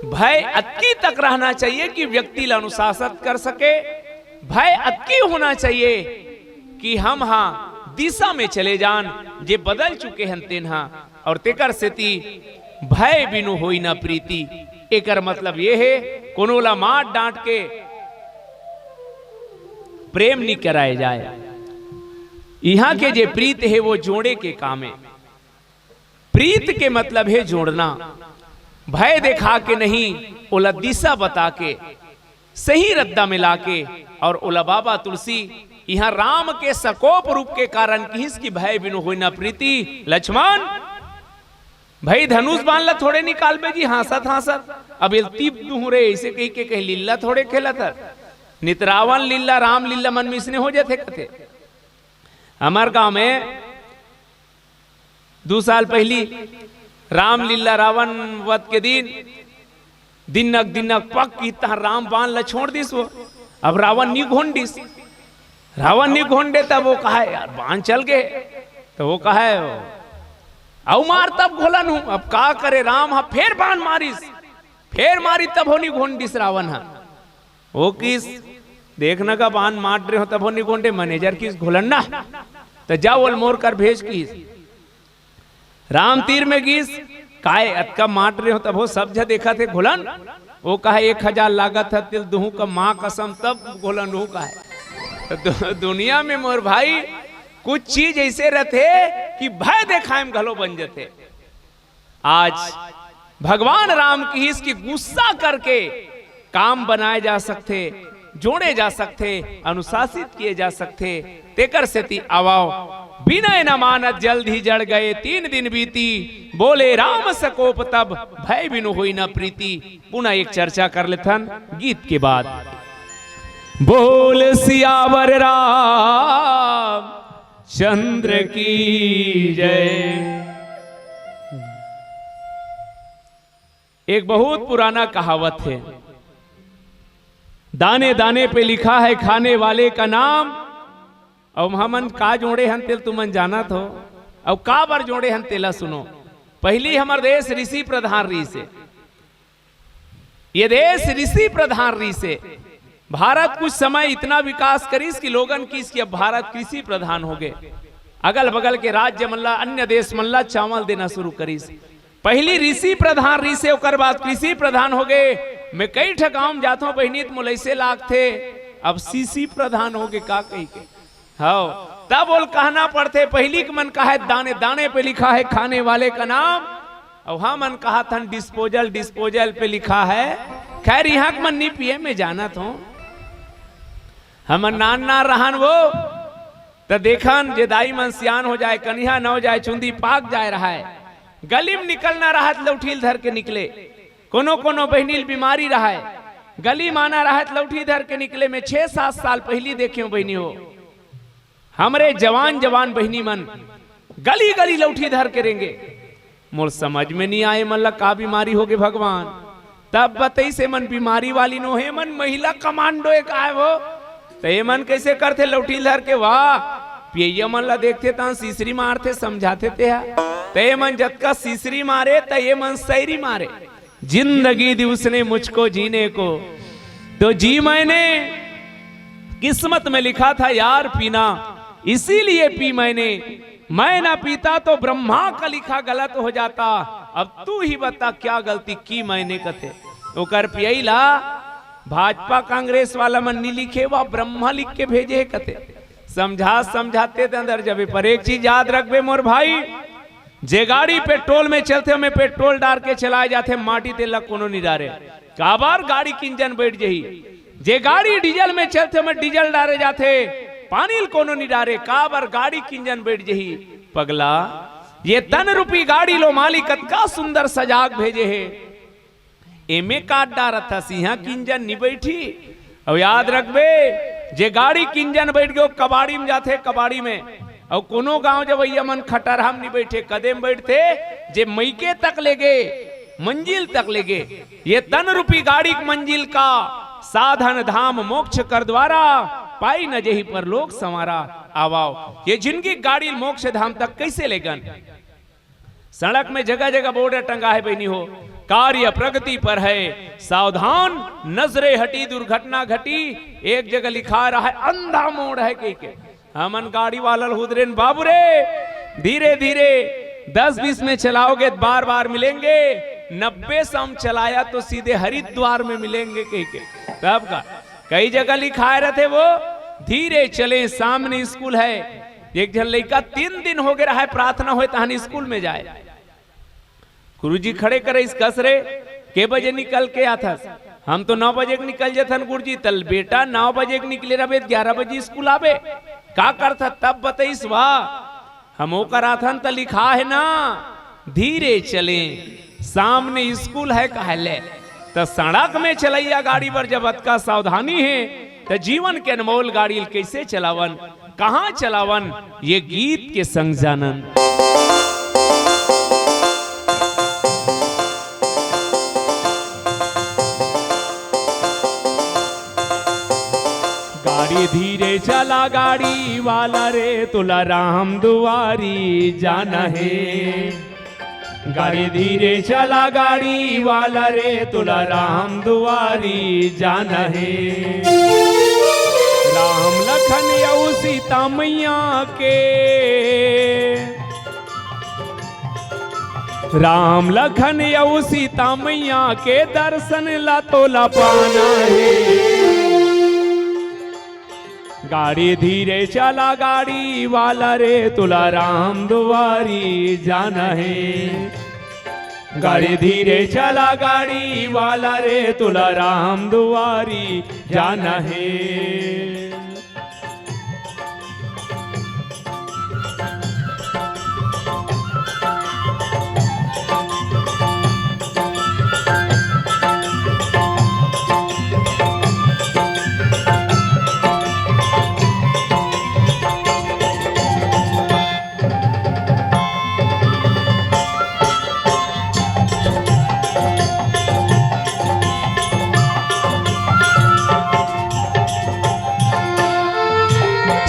भय अतकी तक रहना चाहिए कि व्यक्ति ला अनुशासित कर सके। भय अतकी होना चाहिए कि हम हा दिशा में चले जान, जे बदल चुके हन तेन हा। और तेकर सेती भय बिनु होई ना प्रीति। एकर मतलब ये हे, कोनो ला मार डांट के प्रेम नी कराए जाए। इहाँ के जे प्रीत हे, वो जोड़े के काम हे। प्रीत के मतलब हे जोड़ना। भय देखा के नहीं, ओला दिशा बता के, सही रद्दा में लाके, और ओला बाबा तुलसी इहाँ राम के सकोप रूप के कारण किहिस कि भय बिनु होई ना प्रीति। लक्ष्मण, भाई धनुष बाण ला थोड़े निकालबे जी, हाँसत हाँसत, अब एल तीप दूहूँ रे, अइसे कहि के कहीं लीला थोड़े खेलत हस। नित रावण लीला, राम लीला मन में इसने हो जाथे कथे। हमर गांव में दू साल पहिली रामलीला रावण वध के दिन दिनक दिनक पक किहिस तहाँ राम बाण ला छोड़ दिस वो। अब रावण नी घोंडिस, रावण नी घोंडे तब वो कहे, "यार बाण चल गे।" त वो कहे, "अउ मार तब घोलन हूँ।" अब का करे, राम हा फेर बाण मारिस, फेर मारिस तब हो नी घोंडिस रावण हा। वो किहिस, "देखना का बाण मार रहे हो तब हो नी घोंडे।" मैनेजर किहिस, "घोलन ना, त जा ओल मोर कर भेज," किहिस। राम तीर में गिस, "काय अतका मार रहे हो तब हो सब झ देखत हे, घोलन?" वो कहे, "एक हजार लागत हे, तेल दूहूँ का माँ कसम तब घोलन," वो कहे। त दु-, दुनिया में मोर भाई कुछ चीज अइसे रथे कि भय देखाए में घलो बन जथे। आज भगवान राम किहिस कि गुस्सा करके काम बनाए जा सकथे, जोड़े जा सकथे, अनुशासित किए जा सकथे। तेकर सेती आवव, बिनय न मानत जल्द ही जड़ गए, तीन दिन बीती, बोले राम सकोप तब, भय बिनु होई न प्रीति। पुनः एक चर्चा कर लेथन गीत के बाद। बोल सियावर राम चंद्र की जय। एक बहुत पुराना कहावत है, दाने दाने पे लिखा है खाने वाले का नाम। अउ हमन का जोड़े हन तेल तुमन जानत हो, अउ का बर जोड़े हन तेला सुनो। पहली हमर देश ऋषि प्रधान रहिसे, ये देश ऋषि प्रधान रहिसे। भारत कुछ समय इतना विकास करिस कि लोगन किस कि अब भारत कृषि प्रधान हो गए। अगल बगल के राज्य मन ला, अन्य देश मन ला चावल देना शुरू करिस। पहली ऋषि प्रधान रहिसे, ओकर बाद कृषि प्रधान हो गए। मैं कई ठा गांव जाथों बहिनी, त मोला ऐसे लागथे अब सीसी प्रधान हो गए का कही के। हव, तब ओल कहना पड़थे, पहली के मन कहा है दाने दाने पे लिखा है खाने वाले का नाम, अउ हमन कहा थन डिस्पोजल, डिस्पोजल पे लिखा है। खैर, यहाँ के मन नहीं पिए, मैं जानत हूँ। हमन नान नान रहन वो, त देखन जे दाई मन सियान हो जाए, कनिहा न हो जाए, चुंदी पाक जाए रहाय, गली में निकलना रहत लौठील धर के निकले। कोनो कोनो बहिनील बीमारी रहाय, गली माना रहत लौठी धर के निकले। मैं छह सात साल पहली देखे हूँ बहिनी हो, हमरे जवान जवान बहिनी मन गली गली लौठी धर के रेंगे। मोर समझ में नहीं आए, मन ला का बीमारी होगे भगवान। तब बतई से मन बीमारी वाली नो हे, मन महिला कमांडो एक आए हो। त ये मन कैसे करथे लौठी धर के? वाह, पियैया मन ला देखथे त सीसरी मारथे, समझाथे ते हा। त ये मन जतका सीसरी मारे, त ये मन सैरी मारे। जिंदगी दी उसने मुझको जीने को, तो जी मैंने। किस्मत में लिखा था यार पीना, इसीलिए पी मैंने। मैं ना पीता तो ब्रह्मा का लिखा गलत हो जाता। अब तू ही बता क्या गलती की मैंने कथे। ओकर पियई ला भाजपा कांग्रेस वाला मन नी लिखे, वा ब्रह्मा लिख के भेजे हे कथे। समझा समझाते ते अंदर जबे, पर एक चीज याद रखबे मोर भाई, जे गाड़ी पेट्रोल में चलथे, ओमे पेट्रोल डार के चलाए जाथे, माटी तेल ला कोनो नी डारे। काबर? गाड़ी के इंजन बैठ जही। जे गाड़ी डीजल में चलथे, ओमे डीजल डारे जाथे, पानी ल कोनो नी डारे। काबर? गाड़ी के इंजन बैठ जही। पगला, ये तन रूपी गाड़ी लो मालिक कतका सुंदर सजाग भेजे हे। एमे काट डारत हस, इहाँ के इंजन नी बैठी। अउ याद रखबे, जे गाड़ी के इंजन बैठ गयो, कबाड़ी में जाथे, कबाड़ी में। अउ कोनो गांव जवैया मन खटरहा म नी बैठे, कदे म बैठथे, जे मइके तक लेगे, मंजिल तक लेगे। ये तन रूपी गाड़ी के मंजिल का साधन धाम मोक्ष कर द्वारा, पाई न जेहि परलोक संवारा। आवाओ, ये जिनगी गाड़ी मोक्ष धाम तक कैसे लेगन? सड़क में जगह जगह बोर्ड टंगा है बहिनी हो, कार्य प्रगति पर है, सावधान, नजरे हटी, दुर्घटना घटी। एक जगह लिखा रहा है, अंधा मोड़ है कही के। हमन गाड़ी वाला ल हुदरेन, बाबू रे, धीरे धीरे, दस बीस में चलाओगे तो बार बार मिलेंगे, नब्बे सौ में चलाया तो सीधे हरिद्वार में मिलेंगे कही के। तब का कई जगह लिखाए रहथे वो, धीरे चले, सामने स्कूल है। एक झन लइका तीन दिन हो गए रहा है, प्रार्थना होए तहन स्कूल में जाए। गुरुजी खड़े करे, इस कस रे, के बजे निकल के आथस? हम तो नौ बजे के निकल जथन गुरुजी। तल बेटा, नौ बजे के निकले रहबे त ग्यारह बजे स्कूल आबे, का करथा? तब बतईस, वाह, हम ओकर आथन त लिखा है ना, धीरे चले, सामने स्कूल है कहले। त सड़क में चलैया गाड़ी बर जब अतका सावधानी है, त जीवन के अनमोल गाड़ी ल कैसे चलावन, कहाँ चलावन, ये गीत के संग जानन। गाड़ी धीरे चला गाड़ी वाला रे, तुला राम दुआरी जाना है। गाड़ी धीरे चला गाड़ी वाला रे, तुला राम दुआरी जाना है। राम लखन अउ सीता मैया के, राम लखन अउ सीता मैया के दर्शन ला तोला पाना है। गाड़ी धीरे चला गाड़ी वाला रे, तुला राम दुआरी जाना है। गाड़ी धीरे चला गाड़ी वाला रे, तोला राम दुआरी जाना हे।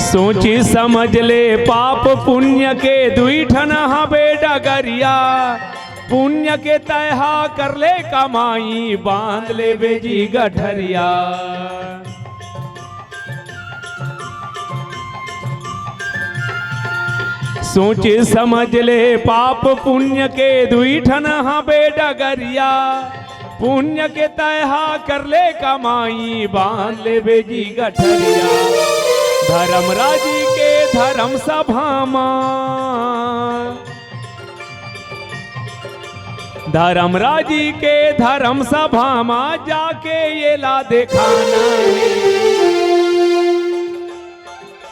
सोची समझ ले पाप पुण्य के दुई ठन हबे डगरिया। पुण्य के तैहा कर ले कमाई, बांध ले बेजी गठरिया। सोचे समझ ले पाप पुण्य के दुई ठन हबे डगरिया। पुण्य के तैहा कर ले कमाई, बांध ले बेजी गठरिया। धर्मराजी के धर्म सभा मा, धर्मराजी के धर्म सभा मा जाके ये ला देखाना हे।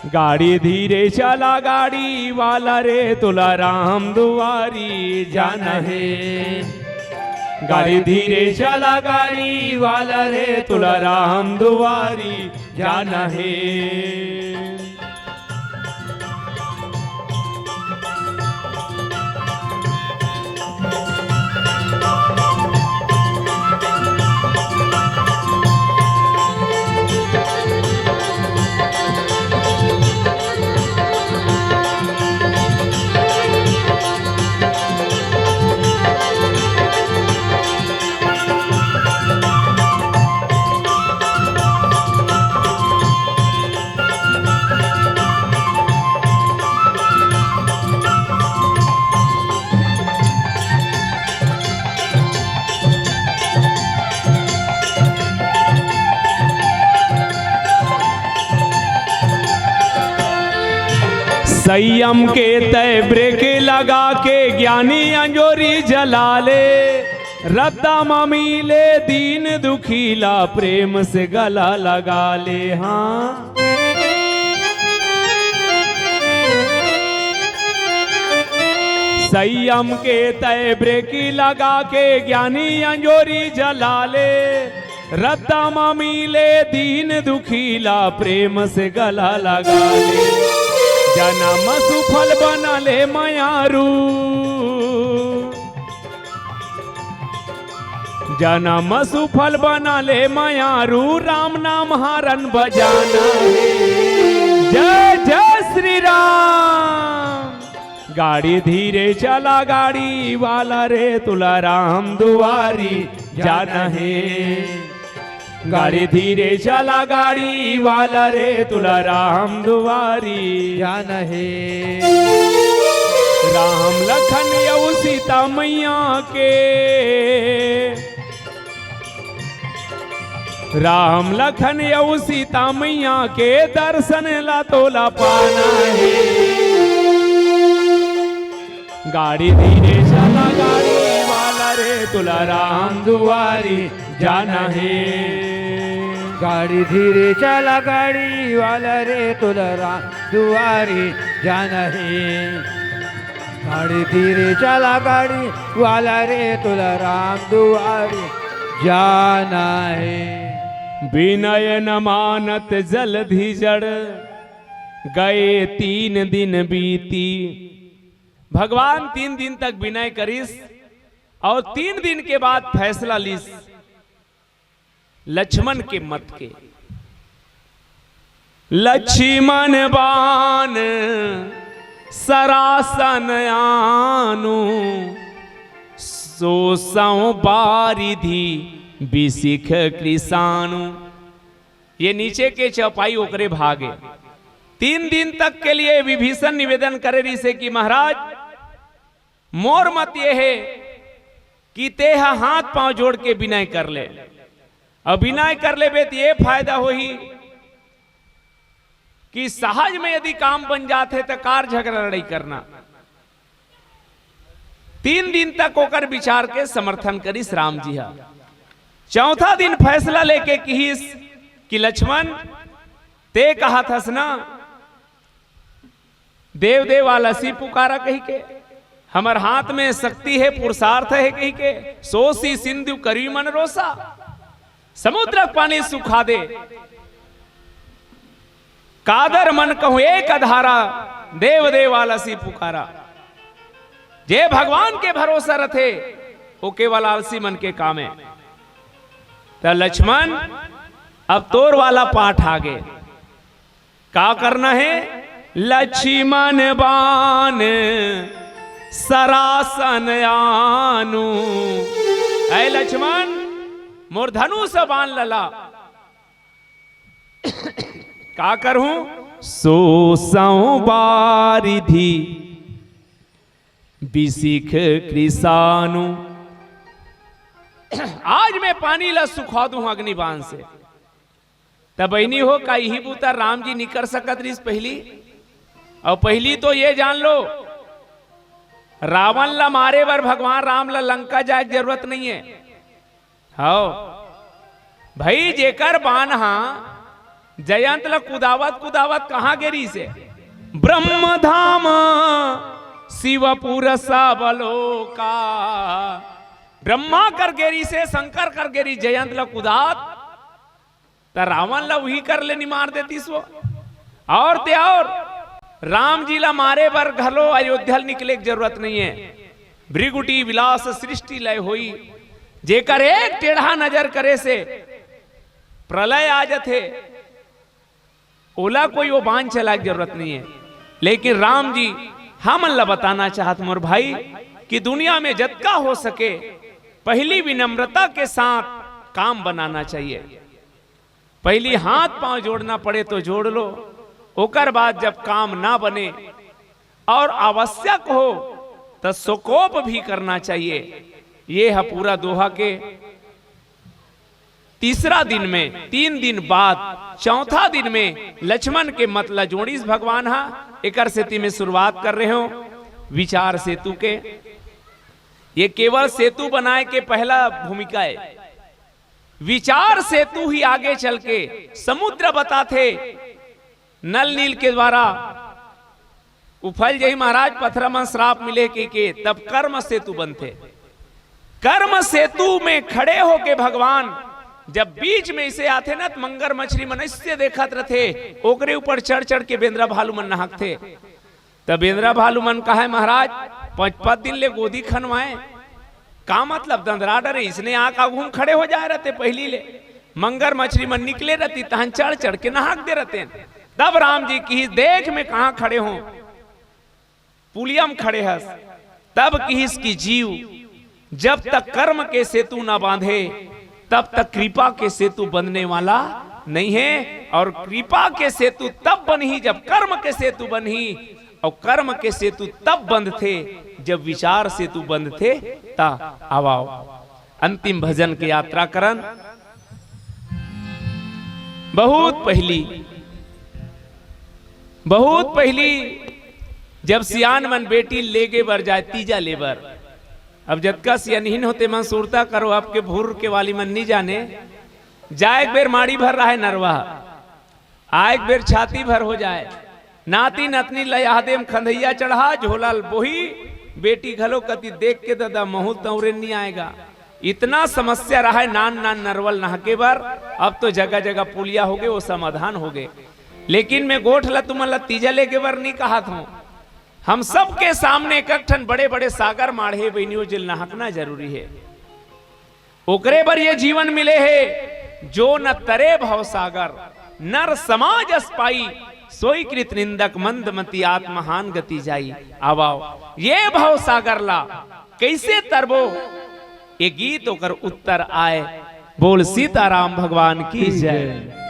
गाड़ी धीरे चला गाड़ी वाला रे, तोला राम दुआरी जाना हे। गाड़ी धीरे चला गाड़ी वाला रे, तोला राम दुआरी जाना हे। संयम के तय ब्रेक लगा के ज्ञानी अंजोरी जला ले। रद्दा म मिले दीन दुखी ला प्रेम से गला लगा ले। हाँ, संयम के तय ब्रेक लगा के ज्ञानी अंजोरी जला ले। रद्दा म मिले दीन दुखी ला प्रेम से गला लगा ले। जनम सुफल बना ले मयारू, जनम सुफल बना ले मयारू, राम नाम हारन बजाना हे। जय जय श्री राम। गाड़ी धीरे चला गाड़ी वाला रे, तोला राम दुआरी जाना हे। गाड़ी धीरे चला गाड़ी वाला रे, तोला राम दुआरी जाना हे। राम लखन अउ सीता मैया के, राम लखन अउ सीता मैया के दर्शन ला तोला पाना हे। गाड़ी धीरे चला गाड़ी वाला रे, तोला राम दुआरी जाना हे। गाड़ी धीरे चला गाड़ी वाला रे, तोला राम दुआरी जाना हे। गाड़ी धीरे चला गाड़ी वाला रे, तोला राम दुआरी जाना हे। बिनय न मानत जलधि जड़, गए तीन दिन बीती। भगवान तीन दिन तक बिनय करिस अउ तीन दिन के बाद फैसला लिस लक्ष्मण के मत के। लक्ष्मण बान सरासन आनु, सोसौ बारिधि बिसिख कृषाणु। ये नीचे के चौपाई ओकरे भागे। तीन दिन तक के लिए विभीषण निवेदन करे रिहिसे कि महाराज, मोर मत ये हे कि तेहा हाथ पांव जोड़ के बिनय कर ले। अउ बिनय कर लेबे त ये फायदा होही कि सहज में यदि काम बन जाथे त कार झगड़ा लड़ाई करना। तीन दिन तक ओकर विचार के समर्थन करिस राम जी ह। चौथा दिन फैसला लेके किहिस कि लक्ष्मण, ते कहत हस ना, देव देव आलसी पुकारा कहिके, हमर हाथ में शक्ति हे, पुरुषार्थ हे कहिके, सोसी सिंधु करी मन रोसा, समुद्रक पानी सुखा दे। कादर मन कहूं एक अधारा, देव देव आलसी पुकारा। जे भगवान के भरोसा रथे, वो केवल आलसी मन के काम हे। त लक्ष्मण, अब तोर वाला पाठ आगे। का करना हे? लक्ष्मण बाण सरासन आनु। ऐ लक्ष्मण, मोर धनुष बाण ल ला। का करहूं? सोसौ बारिधि बिसिख कृषानु। आज मैं पानी ला सुखा दूं अग्नि बाण से। त बहिनी हो, का इही बूता राम जी नी कर सकत रिहिस पहिली? अउ पहिली तो ये जान लो, रावण ला मारे बर भगवान राम ला लंका जाए के जरूरत नइये। हव भई, जेकर बाण हा जयंत ला कुदावत कुदावत कहां गे रिहिसे? ब्रह्म धाम शिवपुर सब लोका। ब्रह्मा कर गे रिहिसे, शंकर कर गे रिहिसे जयंत ला कुदात, त रावण ला उही कर ले निमार देतिस वो। और ते और राम जी ला मारे बर घलो अयोध्या ल निकले के जरूरत नइये। भृगुटी विलास सृष्टि लय होई, जेकर एक टेढ़ा नजर करे से प्रलय आ जथे, ओला कोई वो बाण चलाए के जरूरत नइये। लेकिन राम जी हमन ला बताना चाहत मोर भाई कि दुनिया में जतका हो सके पहिली विनम्रता के साथ काम बनाना चाहिए। पहिली हाथ पांव जोड़ना पड़े तो जोड़ लो, ओकर बाद जब काम ना बने और आवश्यक हो त सोकोप भी करना चाहिए। ये ह पूरा दोहा के तीसरा दिन में, तीन दिन बाद चौथा दिन में लक्ष्मण के मत ला जोड़िस भगवान हा। एकर सेती में शुरुआत कर रहे हो विचार सेतु के। ये केवल सेतु बनाए के पहला भूमिका है। विचार सेतु ही आगे चल के समुद्र बताथे, नल नील के द्वारा उफल जही महाराज, पथरा मन श्राप मिले के, के तब कर्म सेतु बनथे। कर्म सेतु में खड़े होके भगवान जब बीच में इसे आथे ना, त मंगर मछली मन ऐसे देखत रथे, ओकरे ऊपर चढ़ चढ़ के बेंदरा भालू मन नहाकथे। त बेंदरा भालू मन कहे, महाराज, पांच पांच दिन ले गोदी खनवाए, का मतलब दंदरा डरे, इसने आके आगू म खड़े हो जाए रहते पहिली ले। मंगर मछली मन निकले रहती, तहन चढ़ चढ़ के नहाक दे रहते। तब राम जी किहिस, देख मैं कहां खड़े हों, पुलिया म खड़े हस। तब किहिस कि जीव जब तक कर्म के सेतु ना बांधे, तब तक कृपा के सेतु बंधने वाला नहीं है। और कृपा के सेतु तब बनही जब कर्म के सेतु बनही, और कर्म के सेतु तब बंधथे जब विचार सेतु बंधथे। त आवा अंतिम भजन के यात्रा करन। बहुत पहिली, बहुत पहिली जब सियान मन बेटी लेगे बर जाए, तीजा ले बर, अब जतका सियानहीन होते मन सुरता करो, अब के भूर के वाली मन नी जाने, जाए एक बेर माड़ी भर रहा है नरवा, आए एक बेर छाती भर हो जाए, नाती नतनी ल यादे म खंधैया चढ़ा, झोला ल बोही, बेटी घलो कति देख के ददा महू तौरे नी आएगा। इतना समस्या रहा है नान नान नरवा ल नहाके बर, अब तो जगह जगह पुलिया होगे, वो समाधान होगे। लेकिन मैं गोठ ला तुमन ला तीजा लेगे बर नी कहत हों। हम सबके सामने एक एक ठन बड़े बड़े सागर माढ़े बहिनियों, जेल नहाकना जरूरी है। ओकरे बर ये जीवन मिले हे, जो न तरे भव सागर, नर समाज अस पाई, सोई कृत निंदक मंद मति आत्महान गति जाई। आवाओ, ये भव सागर ला कैसे तरबो, ये गीत ओकर उत्तर आए। बोल सीताराम भगवान की जय।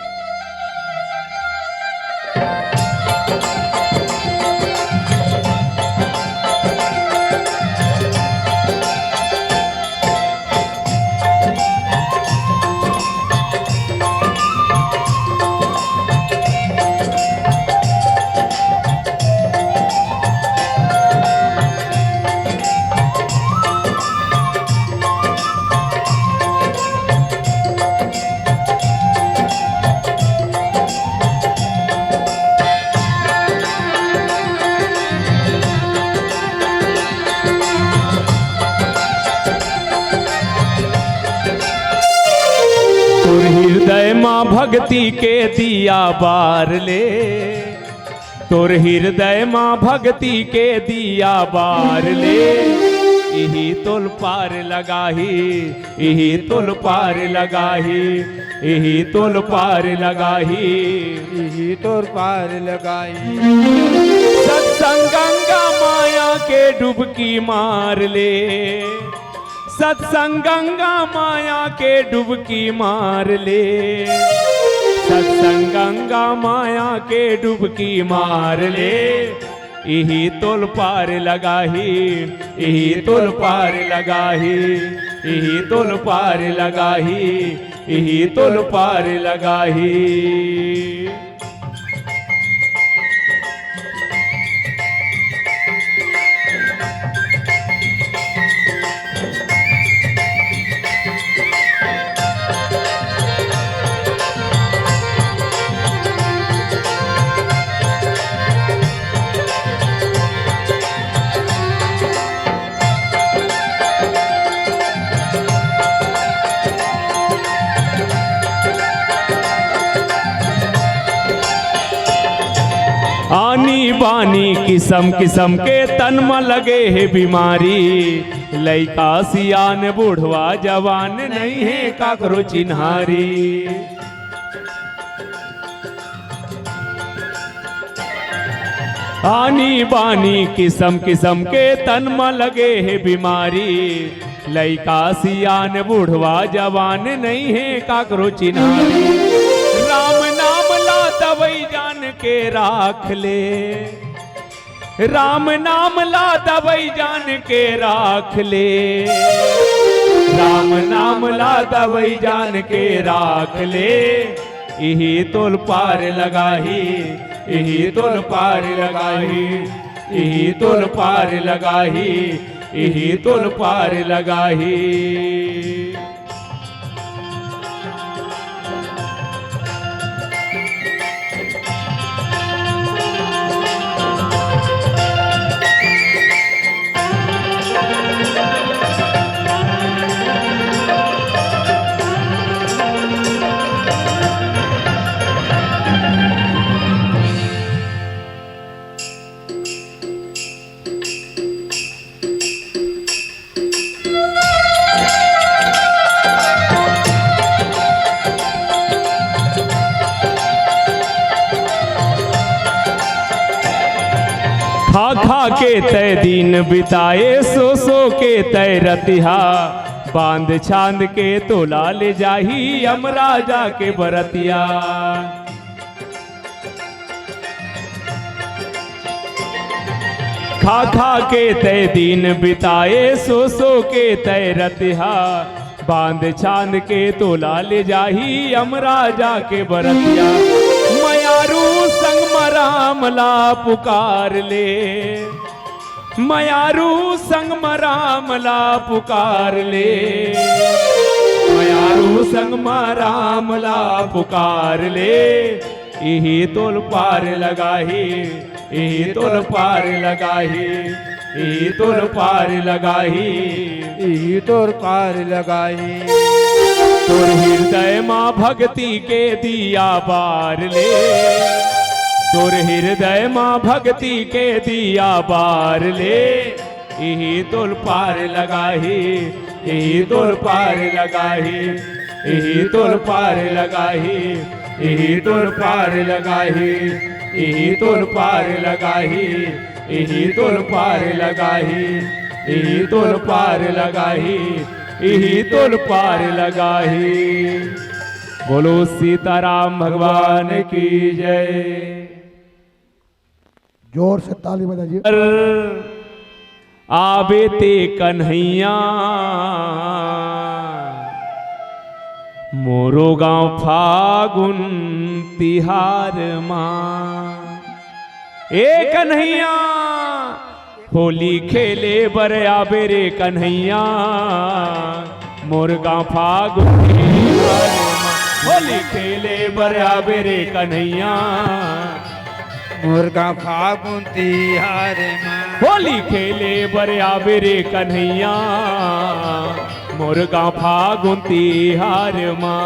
तोर हृदय मा भक्ति के दिया बार ले, तोर हृदय मा भक्ति के दिया बार ले, इही तोल पार लगाही, इही तोल पार लगाही, इही तोल पार लगाही। इही तोल पार लगाही। सत्संग गंगा माया के डुबकी मार ले, सत्संग गंगा माया के डुबकी मार ले, सत्संग गंगा माया के डुबकी मार ले, इही तोल पार लगाही, इही तोल पार लगाही, इही तोल पार लगाही, इही तोल पार लगाही। आनी बानी किसम किसम के तन म लगे हे बीमारी, लइका सियान बुढ़वा जवान नइ हे काकरो चिन्हारी। आनी बानी किसम किसम के तन म लगे हे बीमारी, लइका सियान बुढ़वा जवान नइ हे काकरो चिन्हारी। राम नाम ला दवई जान के राख ले, राम नाम ला दवई जान के राख ले, राम नाम ला दवई जान के राख ले, इही तोल पार लगाही, इही तोल पार लगाही, इही तोल पार लगाही, इही तोल पार लगाही। खा खा के तय दिन बिताए, सो सो के तय रतिहा, बांध छांद के तोला ले जाही यमराजा के बरतिया। खा खा के तय दिन बिताए, सो सो के तय रतिहा, बांध छांद के तोला ले जाही यमराजा के बरतिया। मयारू संग म राम ला पुकार ले, मयारू संग म राम ला पुकार ले, मयारू संग म राम ला पुकार ले, इही तोल पार लगाही, इही तोल पार लगाही, इही तोल पार लगाही, इही तोल पार लगाही। तोर हृदय मा भक्ति के दिया बार ले, तोर हृदय मा भक्ति के दिया बार ले, इही तोल पार लगाही, इही तोल पार लगाही, इही तोल पार लगाही, इही तोल पार लगाही, इही तोल पार लगाही, इही तोल पार लगाही, इही तोल पार लगाही, इही तोल पार लगाही। बोलो सीताराम भगवान की जय। जोर से ताली बजाइए। आबे ते कन्हैया मोरो गांव फागुन तिहार मा। ए कन्हैया होली खेले बर आबे रे कन्हैया मोर गांव फागुन तिहार मा। होली खेले बर आबे रे कन्हैया मोर गांव फागुन तिहार मा। होली खेले बर आबे रे कन्हैया मोर गांव फागुन तिहार मा।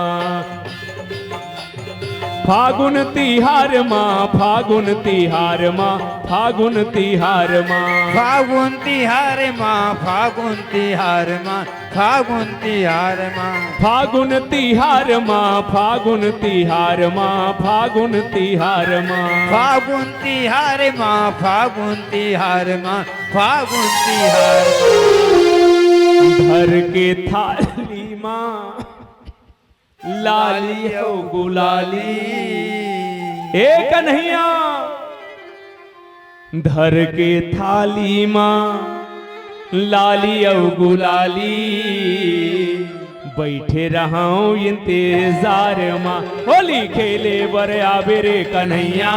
फागुन तिहार मा, फागुन तिहार मा, फागुन तिहार मा। फागुन तिहार मा, फागुन तिहार मा, फागुन तिहार मा। फागुन तिहार मा, फागुन तिहार मा, फागुन तिहार मा। फागुन तिहार मा, फागुन तिहार मा, फागुन तिहार मा। धर के थाली मा लाली अउ गुलाली। ए कन्हैया, धर के थाली मा लाली अउ गुलाली, बइठे रहंव इंतजार मा, होली खेले बर आबे रे कन्हैया।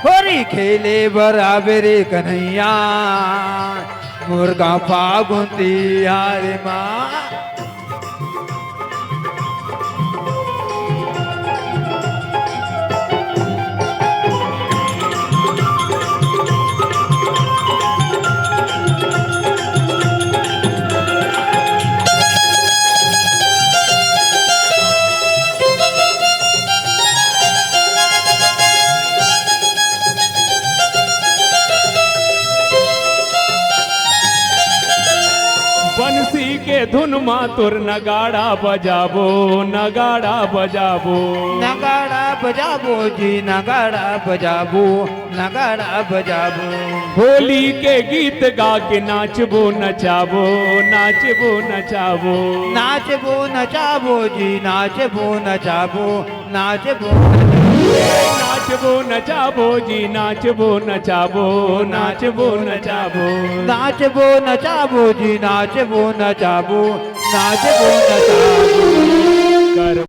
होली खेले बर आबे रे कन्हैया, मोर गाँव फागुन तिहार मा। बंसी के धुन मा तोर नगाड़ा बजाबो, नगाड़ा बजाबो। नगाड़ा बजाबो जी, नगाड़ा बजाबो, नगाड़ा बजाबो। होली के गीत गा के नाचबो, नचाबो, नाचबो, नचाबो। नाचबो, नचाबो जी, नाचबो, नचाबो। नाचबो, नाचबो नचाबो जी, नाचबो नचाबो, नाचबो नचाबो। नाचबो नचाबो जी, नाचबो नचाबो, नाचबो नचाबो। कर